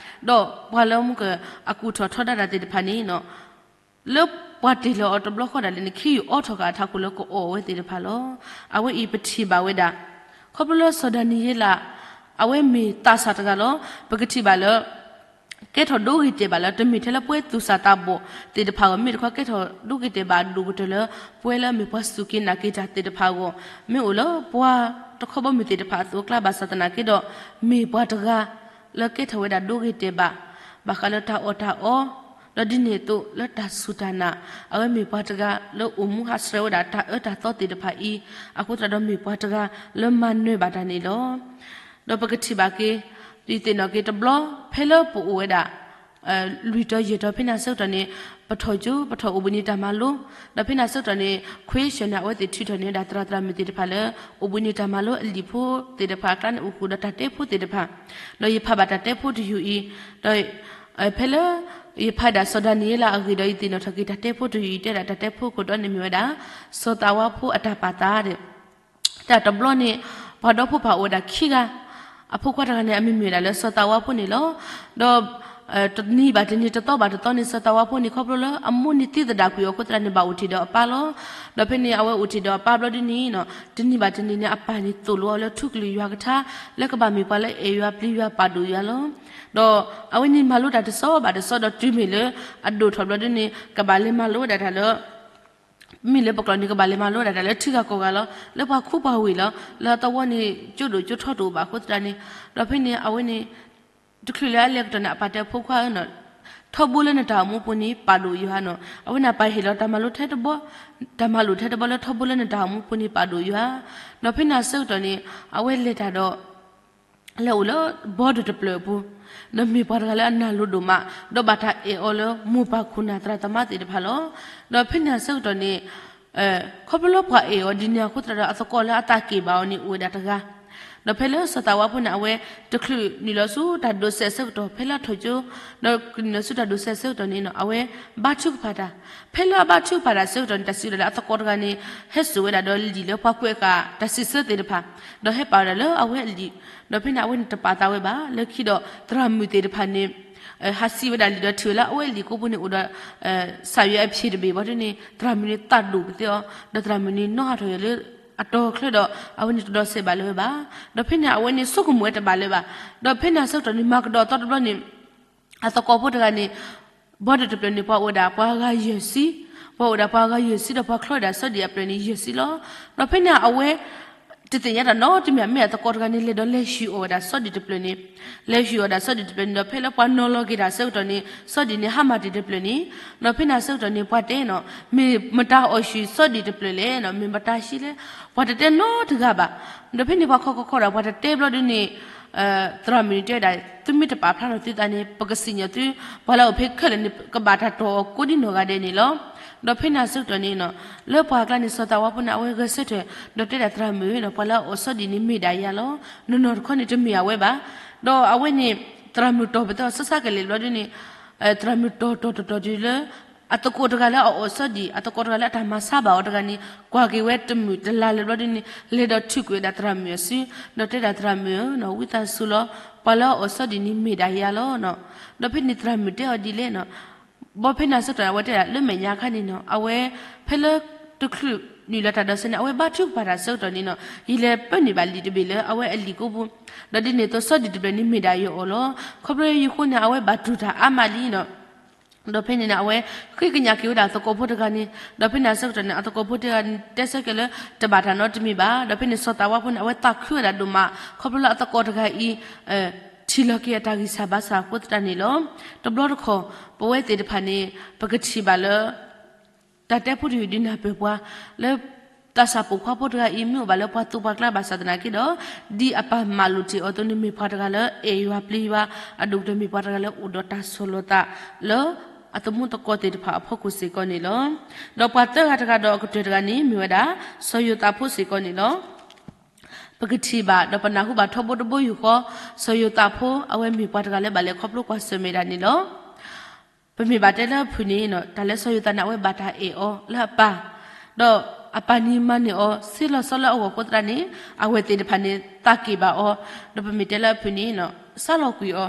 ဒီးပှၤလၢမူက အကူၣ်ထီၣ်ထီဒါတၢ်သ့ၣ်တဖၣ်န့ၣ် လၢပှၤတ့ၢ်လီၤအီၤတဘျီဃီဒၣ်လဲာ်န့ၣ် ခ့ယုၢ်အိးထီၣ်ဃာ်အထးခိၣ်လၢကအီၣ်ဝဲသ့ၣ်တဖၣ်လီၤ. အဝဲအံၤပထံၣ်ဘၣ်ဝဲဒၣ် ခီဖျိလၢစီၤဒၤနံးယ့လး အဝဲမ့ၢ်သးစၢ်တဂၤလီၤ. ပကထံၣ်ဘၣ်လၢ ကဲထီၣ်ဒိဂ့ၤတဲာ်ဘၣ်လၢ တမ့ၢ်ထဲလၢပှဲၤသူၣ်စၢ်သးဘီၣ်သ့ၣ်တဖၣ်အဂီၢ် မ့ၢ်တခီကဲထီၣ်ဒိဂ့ၤတဲာ်ဘၣ်အဒိၣ်ကတၢၢ်လၢ ပဝဲလၢမ့ၢ်ပှၤစူၢ်က့ၤနာ်က့ၤတၢ်သ့ၣ်တဖၣ်အဂီၢ်, မ့ၢ်အိၣ်လၢပှၤတခီဘီမုၢ်သ့ၣ်တဖၣ်အသိးအကျါဘၣ်ဆၣ်သနာ်က့ဒီး မ့ၢ်ပှၤတဂၤလၢကဲထီၣ်ဝဲဒၣ်ဒိဂ့ၤတဲာ်ဘၣ် ဘၣ်ဃးလၢတၢ်အီၣ်တၢ်အီ, ဒီးဒ်န့ၣ်အသိးလၢတၢ်စူၢ်တၢ်နာ်, အဝဲမ့ၢ်ပှၤတဂၤလၢအိၣ်မူဟးဆှဲးဝဲဒၣ်တၢ်အၢတၢ်သီသ့ၣ်တဖၣ်အံၤ, အဃိသတးဒီးမ့ၢ်ပှၤတဂၤလၢမၤနၢၤဘၣ်တၢ်န့ၣ်လီၤ. ဒီးပကထံၣ်ဘၣ်က့ၤ ဒ်သ့ၣ်နီၣ်က့ၤတဘျီ ဖဲလၢပအိၣ်ဝဲဒၣ် လွံၢ်တီၤယဲၢ်တီၤဖဲန့ၣ်အဆၢကတီၢ်န့ၣ် ပထီၣ်ကၠိ ပထီၣ်အိၣ်ဘှံးနံၤတၢ်မၤလိ, ဒီးဖဲန့ၣ်အဆၢကတီၢ်န့ၣ် ခွ့ၡၢၣ်န့ၣ် အဝဲသ့ၣ်ထုးထီၣ်န့ၢ်ဝဲဒၣ်သရၣ်သရၣ်မုၣ်သ့ၣ်တဖၣ်လၢ အိၣ်ဘှံးနံၤတၢ်မၤလိအလံာ်ဖိသ့ၣ်တဖၣ်အကျါန့ၣ် အိၣ်ဃုာ်ဒီးတၢ်တဲဖိသ့ၣ်တဖၣ်, ဒီးယဖးဘၣ်တၢ်တဲဖိတယုၢ်အံၤ, ဒီး ဖဲလၢ ယဖးဒၣ်စီၤဒၤနံးယ့လးအဂ့ၢ်ဒီး ယသ့ၣ်နီၣ်ထီၣ်က့ၤတၢ်တဲဖိတယုၢ်အံၤ တဲဒၣ်တၢ်တဲဖိခိၣ်တီန့ၣ်မ့ၢ်ဝဲဒၣ် စီၤသးဝါဖိအတၢ်ပာ်သးဒီး တၢ်တဘျီန့ၣ် ပှၤဒီဖိပၢ်အိၣ်ဝဲဒၣ်ခံဂၤ, အဖိခွါတဂၤန့ၣ် အမံၤမ့ၢ်ဝဲဒၣ်လၢစီၤသးဝါဖိန့ၣ်လီၤ. ဒီး တနံၤဘၣ်တနံၤ တသီဘၣ်တသီန့ၣ် စီၤသးဝါဖိန့ၣ် ခီဖျိလၢအမိၢ်န့ၣ်သံသဒၣ်ကွံာ်အီၤအဃိသတးန့ၣ် ဘၣ်အိၣ်တ့ၢ်ဒီးအပၢ်လီၤ. ဒီးဖဲန့ၣ် အဝဲအိၣ်တ့ၢ်ဒီးအပၢ်ဘျီဒ်န့ၣ် တနံၤဘၣ်တနံၤန့ၣ် အပၢ်န့ၣ်သိၣ်လိအီၤလၢထူကလုာ်ယွၤကထါ လၢကဘၣ်မ့ၢ်ပှၤလၢအဲၣ်ယွၤပျံၤယွၤပာ်ဒိၣ်ယွၤလီၤ. ဒီးအဝဲန့ၣ်မၤလိတၢ်တစီဘၣ်တစီဒီးတုၤမ့ၢ်လၢ အဒိၣ်ထီၣ်ဘျီဒ်န့ၣ် ကဘၣ်လဲၤမၤလိဝဲဒၣ်တၢ်လၢ မ့ၢ်လၢပကျိာ်န့ၣ် ကဘၣ်လဲၤမၤလိဒၣ်တၢ်လၢထံဂၤကီၢ်ဂၤလီၤ. လၢပှၤခူပှၤဝ့ၢ်လီၤ. လၢအသဝီန့ၣ် ကၠိဒိၣ်ကၠိထီတအိၣ်ဘၣ်အဃိသတးန့ၣ်, ဒီးဖဲန့ၣ် အဝဲန့ၣ် တချုးလၢအလဲၤကတီၢ်န့ၣ် အပၢ်တဲအဖိခွါဧၢ, ထီဘိလၢနတၢ်အိၣ်မူပူၤန့ၣ် ပာ်ဒိၣ်ယွၤနီၤ. အဝဲန့ၣ်အပၢ်ဟ့ၣ်လီၤတၢ်မၤလိထဲတဘီ, တၢ်မၤလိထဲတဘီလၢထီဘိလၢနတၢ်အိၣ်မူပူၤန့ၣ် ပာ်ဒိၣ်ယွၤ. ဒီးဖဲန့ၣ်အဆၢကတီၢ်န့ၣ် အဝဲလဲၤတၢ်ဒီး လဲၤအိၣ်လၢဘီဒီးတဖျၢၣ်အပူၤ, ဒီးမ့ၢ်ပှၤတဂၤလၢအနၢ်လိၤဒိၣ်မး, ဒီးဘၣ်တၢ်အဲၣ်အီၤလၢမိၢ်ပၢ်ခိၣ်နၢ်သရၣ်သမါသ့ၣ်တဖၣ်လီၤ. ဒီးဖဲန့ၣ်အဆၢကတီၢ်န့ၣ် ခီဖျိလၢပှၤအဲၣ်အီၤဒ်န့ၣ်အဃိသတးဒီး အသကိးလၢအသးက့ၣ်ဘၣ်အီၤန့ၣ် အိၣ်ဝဲဒၣ်တဂၤ ဒီးဖဲလၢစီၤသးဝါဖိန့ၣ် အဝဲတချုးနုာ်လီၤဆူတၢ်ဒိးစဲးအဆၢကတီၢ် ဖဲလၢအထီၣ်ကၠိ, ဒီးနုာ်လီၤဆူတၢ်ဒိးစဲးအဆၢကတီၢ်န့ၣ် အဝဲဘါထုကဖၣ်တၢ်. ဖဲလၢအဘါထုကဖၣ်တၢ်အဆၢကတီၢ်န့ၣ် တၢ်စံးဝဲဒၣ်လၢအသကိးတဂၤန့ၣ် ဟဲစိာ်ဝဲဒၣ်ဒီးလံာ်လၢပှၤကွဲးဃာ်တၢ်စံးဆၢသ့ၣ်တဖၣ်, ဒီးဟဲပာ်ဝဲဒၣ်လၢအဝဲအလံာ်, ဒီးဖဲန့ၣ် အဝဲန့ၣ်တပာ်သးဝဲဘၣ်. လၢခံဒီးသရၣ်မုၣ်သ့ၣ်တဖၣ်န့ၣ် ဟးစံးဝဲဒၣ်လံာ်ဒီးထံၣ်ဝဲလၢအဝဲအလံာ်ကိးပူၤန့ၣ်အိၣ်ဒီး စၢ်ယွၤအဖျ့တဘ့ၣ်ဘၣ်ဒ်န့ၣ် သရၣ်မုၣ်န့ၣ်သးဒိၣ်ကသ့အီၤ, ဒီးသရၣ်မုၣ်န့ၣ်နီၣ်ဟးထီၣ်ယဲၢ်လၢအတီၤချၢဒီး အဝဲန့ၣ်တဒီးစဲးဘၣ်လၢၤဝဲဘၣ်. ဒီးဖဲန့ၣ် အဝဲန့ၣ်ဆိကမိၣ်ဝဲတဘၣ်လၢၤဘၣ်. ဒီးဖဲန့ၣ်အဆၢကတီၢ်န့ၣ် မၤကဒီးအသီတဘျီန့ၣ် အသကိးဖိတဂၤန့ၣ် ဘီဒီးတဖျၢၣ်န့ၣ် ပှၤအိၣ်ဝဲဒၣ်ပှၤဂၤယဲၢ်ဆံ, ပှၤအိၣ်ဝဲဒၣ်ပှၤဂၤယဲၢ်ဆံဒီးပှၤချီဝဲဒၣ်စီဒံၣ်အဖျၢၣ်န့ၣ်ယဲၢ်ဆံလီၤ. ဒီးဖဲန့ၣ် အဝဲတသ့ၣ်ညါတၢ်နီတမံၤ မ့ၢ်အသကိးတဂၤန့ၣ် လဲၤဒီးလဲၤဟံးအီၣ်ဝဲဒၣ်စီဒံၣ်တဖျၢၣ်န့ၣ်, လဲၤဟံးအီၣ်ဝဲဒၣ်စီဒံၣ်တဖျၢၣ်န့ၣ်ဒီး ဖဲလၢပှၤနီၤလီၤက့ၤတၢ်အဆၢကတီၢ်န့ၣ် စီဒံၣ်န့ၣ် ဟါမၢ်တ့ၢ်တဖျၢၣ်န့ၣ်, ဒီးဖဲန့ၣ်အဆၢကတီၢ်န့ၣ် ပှၤတဲနီၤ မ့ၢ်မတၤအီၣ်ဟံးစီဒံၣ်တဖျၢၣ်လဲၣ်နီၤ, မ့ၢ်မတၤဟံးလဲၣ်, ပှၤတတဲနီတဂၤဘၣ်. ဒီးဖဲန့ၣ် ပှၤခီခီခီဒီး ပှၤတတဲဘျီဒ်န့ၣ် သရၣ်မုၣ်န့ၣ်တဲဝဲဒၣ် သုမ့ၢ်တပာ်ဖျါထီၣ်သုသးန့ၣ် ပကစံၣ်ညီၣ်သု ပှၤလၢအအိၣ်ဖဲခဲလၢာ်န့ၣ် ကဘၣ်တၢ်တီၢ်အီၤကိးဒ်နီၢ်ဂၤဒဲးန့ၣ်လီၤ. ဒီးဖဲန့ၣ်အဆၢကတီၢ်န့ၣ်နီၤ လၢပှၤအကျါန့ၣ် စီၤသးဝါဖိန့ၣ် အဝဲဂဲၤဆၢထၢၣ် ဒီးတဲဒၣ်သရၣ်မုၣ်နီၤ ပှၤလၢအအီၣ်စီဒံၣ်န့ၣ်မ့ၢ်ဒၣ်ယၤလီၤ. နီၢ်နီၢ်တခီန့ၣ်တမ့ၢ်အဝဲဘၣ်. ဒီးအဝဲန့ၣ် သရၣ်မုၣ်တီၢ်ပသးအီၤဆၢဆၢကလဲာ်ဘျီဒ်န့ၣ် သရၣ်မုၣ်တီၢ်တီၢ်တီၢ်တီၢ်တုၤလၢ အသကိးတဂၤလၢအအီၣ်စီဒံၣ် အသကိးတဂၤလၢအတၢ်မၤဆါဘၣ်အီၤတဂၤန့ၣ် ကွၢ်က့ၤဝဲတမုာ်တလၤလၢၤဘျီဒ်န့ၣ် လဲၤဒီးထုးကွံာ်ဝဲဒၣ်သရၣ်မုၣ်အစု ဒီးတဲဒၣ်သရၣ်မုၣ်ဧၢနီၤ ဝံသးစူၤလီၤ ပှၤလၢအအီၣ်စီဒံၣ်န့ၣ်မ့ၢ်ဒၣ်ယၤလီၤနီၤ. ဒီးဖဲန့ၣ်သရၣ်မုၣ်တဲအီၤဒ်လဲၣ်နီၤ ဘီဖဲန့ၣ်အဆၢကတီၢ်န့ၣ် အဝဲတဲဒၣ်လၢမဲာ်ညါခါန့ၣ်နီၤ အဝဲ ဖဲလၢတချုးနုာ်လီၤတၢ်ဒိးစဲးန့ၣ် အဝဲဘါထုကဖၣ်တၢ်ဆၢကတီၢ်န့ၣ်နီၤ ယလဲၤပၢနုာ်ဘၣ်လံာ်တဘ့ၣ်လၢအဝဲအလံာ်ကိးပူၤ ဒီးဒ်န့ၣ်အသိးစီဒံၣ်တဖျၢၣ်န့ၣ်မ့ၢ်ဒၣ်ယအီၣ်လီၤ. ခီဖျိယဃိန့ၣ် အဝဲဘၣ်တူၢ်တၢ်အါမးလံနီၤ ဒီးဖဲန့ၣ်န့ၣ် အဝဲဃ့ကညးက့ၤဝဲဒၣ်အသကိးဖိတဂၤန့ၣ် ဒီးဖဲန့ၣ်အဆၢကတီၢ်န့ၣ် အသကိးဖိတဂၤန့ၣ် တဲဆၢက့ၤလၢ တဘၣ်တၢ်နီတမံၤဘၣ်. ဒီးဖဲန့ၣ်စီၤသးဝါဖိန့ၣ် အဝဲသးခုဝဲဒၣ်ဒိၣ်မး ခီဖျိလၢအသကိးတဂၤအံၤ ထံၣ်လီၤက့ၤအတၢ်ဂံၢ်စၢ်ဘါစၢ်အဃိသတးန့ၣ်လီၤ. တဘျီတခီၣ် ပဝဲသ့ၣ်တဖၣ်န့ၣ် ပကထံၣ်ဘၣ်လၢ တၢ်တဲဖိတယုၢ်ဒုးနၢ်ပၢၢ်ပှၤလၢ သးစၢ်ပိာ်ခွါဖိတဂၤအံၤ မ့ၢ်အိၣ်ဘၣ်လၢပှၤသိပှၤကျါဘၣ်ဆၣ်သနာ်က့ဒီး ဒ်အပၢ်မၤလိာ်တ့ၢ်အီၤအသိးန့ၣ် မ့ၢ်ပှၤတဂၤလၢအဲၣ်ယွၤပျံၤယွၤ အဒိၣ်ကတၢၢ်မ့ၢ်ပှၤတဂၤလၢအိၣ်ဒီးတၢ်ဆီၣ်လီၤသးလၢ အသမူသကိးသ့ၣ်တဖၣ်အဖီခိၣ်စ့ၢ်ကီးန့ၣ်လီၤ. ဒီးပှၤသၢဂၤတဂၤဒီးအကတၢၢ်တဂၤန့ၣ် မ့ၢ်ဝဲဒၣ် စီၤယိၤသးဖိစ့ၢ်ကီးန့ၣ်လီၤ. ပကထံၣ်ဘၣ်ဒီးပနၢ်ဟူဘၣ်ထီဘိတဘိယူၢ်ဃီ စီၤယိၤသးဖိအဝဲမ့ၢ်ပှၤတဂၤလၢဘၣ်လဲၤခီဖျိကွၢ်ဆၢၣ်မဲာ်ဒၣ်န့ၣ်လီၤ. ပမ့ၢ်ဘၣ်တဲလၢအဖုၣ်န့ၣ် တၢ်လၢစီၤယိၤသးန့ၣ် အဝဲဘၣ်တၢ်အဲၣ်အီၤလၢအပၢ်, ဒီးအပၢ်န့ၣ်မၤန့ၢ်အီၤ ဆ့လီၤစီလၢအဂီၢ်အဃိသတးန့ၣ် အဝဲသ့ၣ်တဖၣ်န့ၣ် သးက့ၣ်ဘၣ်အီၤ, ဒီးပမ့ၢ်တဲလၢအဖုၣ်န့ၣ် စးလီၤကွံာ်အီၤ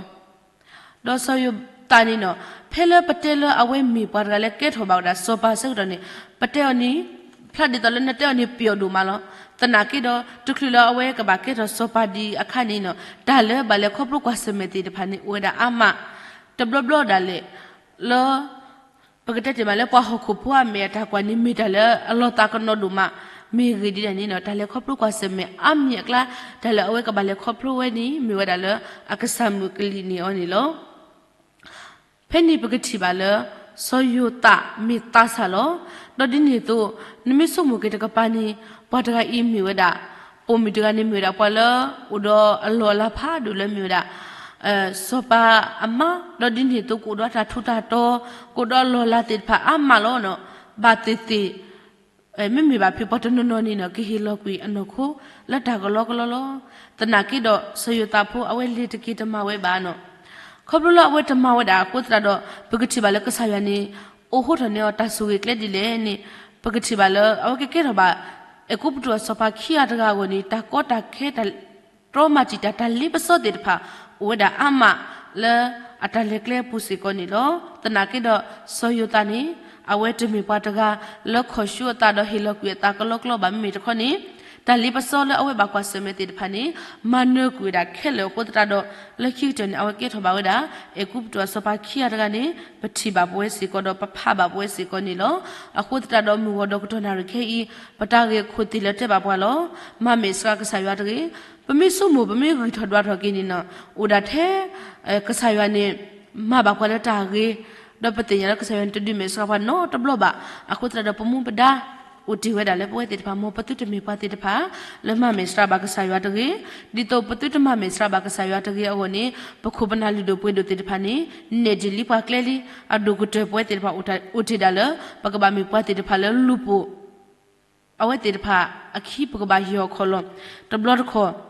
ဒီးစီၤယိၤသးန့ၣ် ဖဲလၢပတဲလၢအဝဲမ့ၢ်ပှၤတဂၤလၢကဲထီၣ်ဘၣ်ဝဲဒၣ်စီၤပၤအဆၢကတီၢ်န့ၣ် ပတဲအီၤန့ၣ် ဖျါဒ်သိးလၢနတဲအီၤန့ၣ်ပျီဒိၣ်မးလီၤ. သနာ်က့ဒီး တချုးလၢအဝဲကဘၣ်ကဲထီၣ်စီၤပၤဒံးအခါန့ၣ် တၢ်လၢဘၣ်လဲၤခီဖျိကွၢ်ဆၢၣ်မဲာ်သ့ၣ်တဖၣ်န့ၣ် အိၣ်ဝဲဒၣ်အါမး တဘျီဘျီဒၣ်လဲာ် လၢ ပကတဲတ့ၢ်မးလၢပှၤဟီၣ်ခိၣ်ဖိအမဲာ်အတၢ်ကွၢ်န့ၣ် မ့ၢ်တၢ်လၢအလီၤသးကနီၤဒိၣ်မး, မ့ၢ်ဂ့ၢ်ဒ်လဲၣ်န့ၣ် တၢ်လဲၤခီဖျိကွၢ်ဆၢၣ်မဲာ်အါမံၤအကျါ တၢ်လၢအဝဲကဘၣ်လဲၤခီဖျိဝဲန့ၣ် မ့ၢ်ဝဲဒၣ်လၢအကစၢ်မုၣ်ကလံၤန့ၣ်အီၤန့ၣ်လီၤ. ဖဲန့ၣ်ပကထံၣ်ဘၣ်လၢ စီၤယိၤသးမ့ၢ်သးစၢ်လီၤ. ဒီးဒ်န့ၣ်အသိး နမ့ၢ်ဆိကမိၣ်က့ၤတကပၤန့ၣ် ပှၤတဂၤအံၤမ့ၢ်ဝဲဒၣ် ပိာ်မုၣ်တဂၤန့ၣ်မ့ၢ်ဝဲဒၣ်ပှၤလၢ အိၣ်ဒီးအလီၢ်အလၤဖးဒိၣ်လၢမ့ၢ်ဝဲဒၣ် စီၤပၤအမါ, ဒီးဒ်န့ၣ်အသိးကအိၣ်ဒီးတၢ်ထူးတၢ်တီၤ, ကအိၣ်ဒီးအလီၢ်အလၤသ့ၣ်တဖၣ်အါမးလီၤ. ဘၣ်သ့ၣ်သ့ၣ် မ့မ့ၢ်ဘၣ်ဖုးပှၤတနီၤနီၤန့ၣ် ကဟ့ၣ်လီၤကွံာ်အနီၢ်ခိလၢတၢ်ကလီကလီလီၤ. သနာ်က့ဒီးစီၤယိၤသးဖိအဝဲလဲၤတက့ၤတမၤဝဲဘၣ်န့ၣ် ခီဖျိလၢအဝဲတမၤဝဲဒၣ်အဃိသတးဒီး ပကထံၣ်ဘၣ်လၢကစၢ်ယွၤန့ၣ် အိးထီၣ်န့ၢ်အီၤတၢ်ဆိၣ်ဂ့ၤကျဲဒ်လဲၣ်န့ၣ် ပကထံၣ်ဘၣ်လၢအဝဲကကဲထီၣ်ဘၣ် အဲၤကူပတူးအစီၤပၤခံဂၤတဂၤအဂီၢ်န့ၣ် တၢ်ကီတၢ်ခဲ တၢ်တြီမၤတံာ်တာ် တၢ်လ့ပစီသ့ၣ်တဖၣ် အိၣ်ဝဲဒၣ်အါမးလၢအတၢ်လဲၤကျဲအပူၤစ့ၢ်ကီးန့ၣ်လီၤ. သနာ်က့ဒီးစီၤယိၤသးန့ၣ် အဝဲတမ့ၢ်ပှၤတဂၤလၢခီၣ်ဆူအသးဒီးဟ့ၣ်လီၤကွံာ်အသးကလီကလီဘၣ် မ့မ့ၢ်တခီန့ၣ် တၢ်လ့ပစီလၢအဝဲဘၣ်ကွၢ်ဆၢၣ်မဲာ်သ့ၣ်တဖၣ်န့ၣ် မၤနၢၤကွံာ်ဝဲဒၣ်ခဲလၢာ်အဃိသတးဒီး လၢခံကတၢၢ်န့ၣ် အဝဲကဲထီၣ်ဘၣ်ဝဲဒၣ် အဲၤကူပတူးအစီၤပၤခံဂၤတဂၤန့ၣ် ပထံၣ်ဘၣ်ပဝဲစ့ၢ်ကီးဒီးပဖးဘၣ်ပဝဲစ့ၢ်ကီးန့ၣ်လီၤ. အဃိသတးဒီးမုၢ်ဂီၤဒီးကတီၢ်နၣ်ရံၣ်ခဲအံၤ ပတၢ်ဂ့ၢ်အခိၣ်သ့ၣ်လၢတဲဘၣ်ပှၤလီၤ. မၤမဲာ်ဆှးကစၢ်ယွၤတဂ့ၤ. ပမ့ၢ်ဆိကမိၣ် ပမ့ၢ်ဂံၢ်ထီၣ်ဒွးထီၣ်က့ၤန့ၣ် အိၣ်ဒၣ်ထဲ ကစၢ်ယွၤန့ၣ် မၤဘၣ်ပှၤလၢတၢ်ဂ့ၤ, ဒီးပသ့ၣ်ညါလၢကစၢ်ယွၤန့ၣ်တဒုးမဲာ်ဆှးပှၤနီတဘျီဘၣ်. အဃိသတးဒီးပမူပဒါ အိၣ်တ့ၢ်ဝဲဒၣ်လၢပဝဲသ့ၣ်တဖၣ် မ်ပသုတမ့ၢ်ပှၤသ့ၣ်တဖၣ် လၢမၤမဲာ်ဆှးဘၣ်ကစၢ်ယွၤတဂ့ၤ. ဒ်သိးပသုတမၤမဲာ်ဆှးဘၣ်ကစၢ်ယွၤတဂ့ၤအဂီၢ်န့ၣ် ပခိၣ်ပနၢ်လုၢ်ဒိၣ်ပှ့ၤဒိၣ်သ့ၣ်တဖၣ်န့ၣ် နဲၣ်တ့ၢ်လံပှၤကျဲလံ. အဒိၣ်ကတၢၢ်ပဝဲသ့ၣ်တဖၣ် အိၣ်တ့ၢ်ဒၣ်လၢ ပကဘၣ်မ့ၢ်ပှၤသ့ၣ်တဖၣ်လၢလူၤပိာ် အဝဲသ့ၣ်တဖၣ်အခံ ပကဘၣ်ဟ့ၣ်အီၤခီၣ်လီၢ် တဘျီတခီၣ်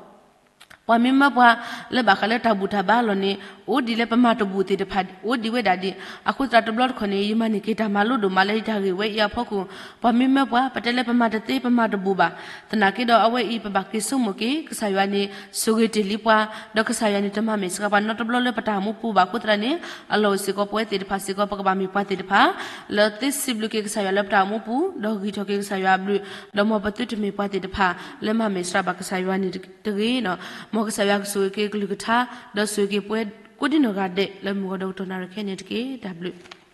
ပှၤမ့ၢ်မၢပှၤလၢဘၣ်ဃးလၢတၢ်ဘူၣ်တၢ်ဘါအလီၢ်န့ၣ် အိၣ်ဒံးလၢပမၤတဘူၣ်သ့ၣ်တဖၣ် အိၣ်ဒံးဝဲဒၣ်ဒံး. အဃိသတးတဘျီတခီၣ်န့ၣ် ယမၤန့ၢ်က့ၤတၢ်မၤလိဒိၣ်မးလၢယတၢ်ဂ့ၢ်ဝဲအံၤအဖီခိၣ် ပှၤမ့ၢ်မၢပှၤ ပတဲလၢပမၤတသ့ ပမၤတဘူၣ်ဘၣ်. သနာ်က့ဒီးအဝဲအံၤ ပဘၣ်က့ၤဆိကမိၣ်က့ၤ ကစၢ်ယွၤန့ၣ် ဆိၣ်ဂ့ၤတ့ၢ်လံပှၤ ဒီးကစၢ်ယွၤန့ၣ် တမၤမဲာ်ဆှးပှၤနီတဘျီလၢပတၢ်အိၣ်မူပူၤဘၣ်အဃိသတးန့ၣ် အလီၢ်အိၣ်စ့ၢ်ကီးပဝဲသ့ၣ်တဖၣ်စ့ၢ်ကီး ပကဘၣ်မ့ၢ်ပှၤသ့ၣ်တဖၣ် လၢသ့စံးဘျုးက့ၤကစၢ်ယွၤလၢပတၢ်အိၣ်မူပူၤ ဒီးဂံၢ်ထီၣ်က့ၤကစၢ်ယွၤအဘျုး ဒီးမ်ပသုတမ့ၢ်ပှၤသ့ၣ်တဖၣ် လၢမၤမဲာ်ဆှးဘၣ်ကစၢ်ယွၤန့ၣ်တဂ့ၤ. မ်ကစၢ်ယွၤကဆိၣ်ဂ့ၤက့ၤကလုၢ်ကထါ ဒီးဆိၣ်ဂ့ၤက့ၤပဝဲကိးဒံနီၢ်ဂၤဒဲး လၢမုၢ်ဂီၤဒီးကတီၢ်နၣ်ရံၣ်ခဲအံၤန့ၣ်တက့ၢ်. တၢ်ဘျုး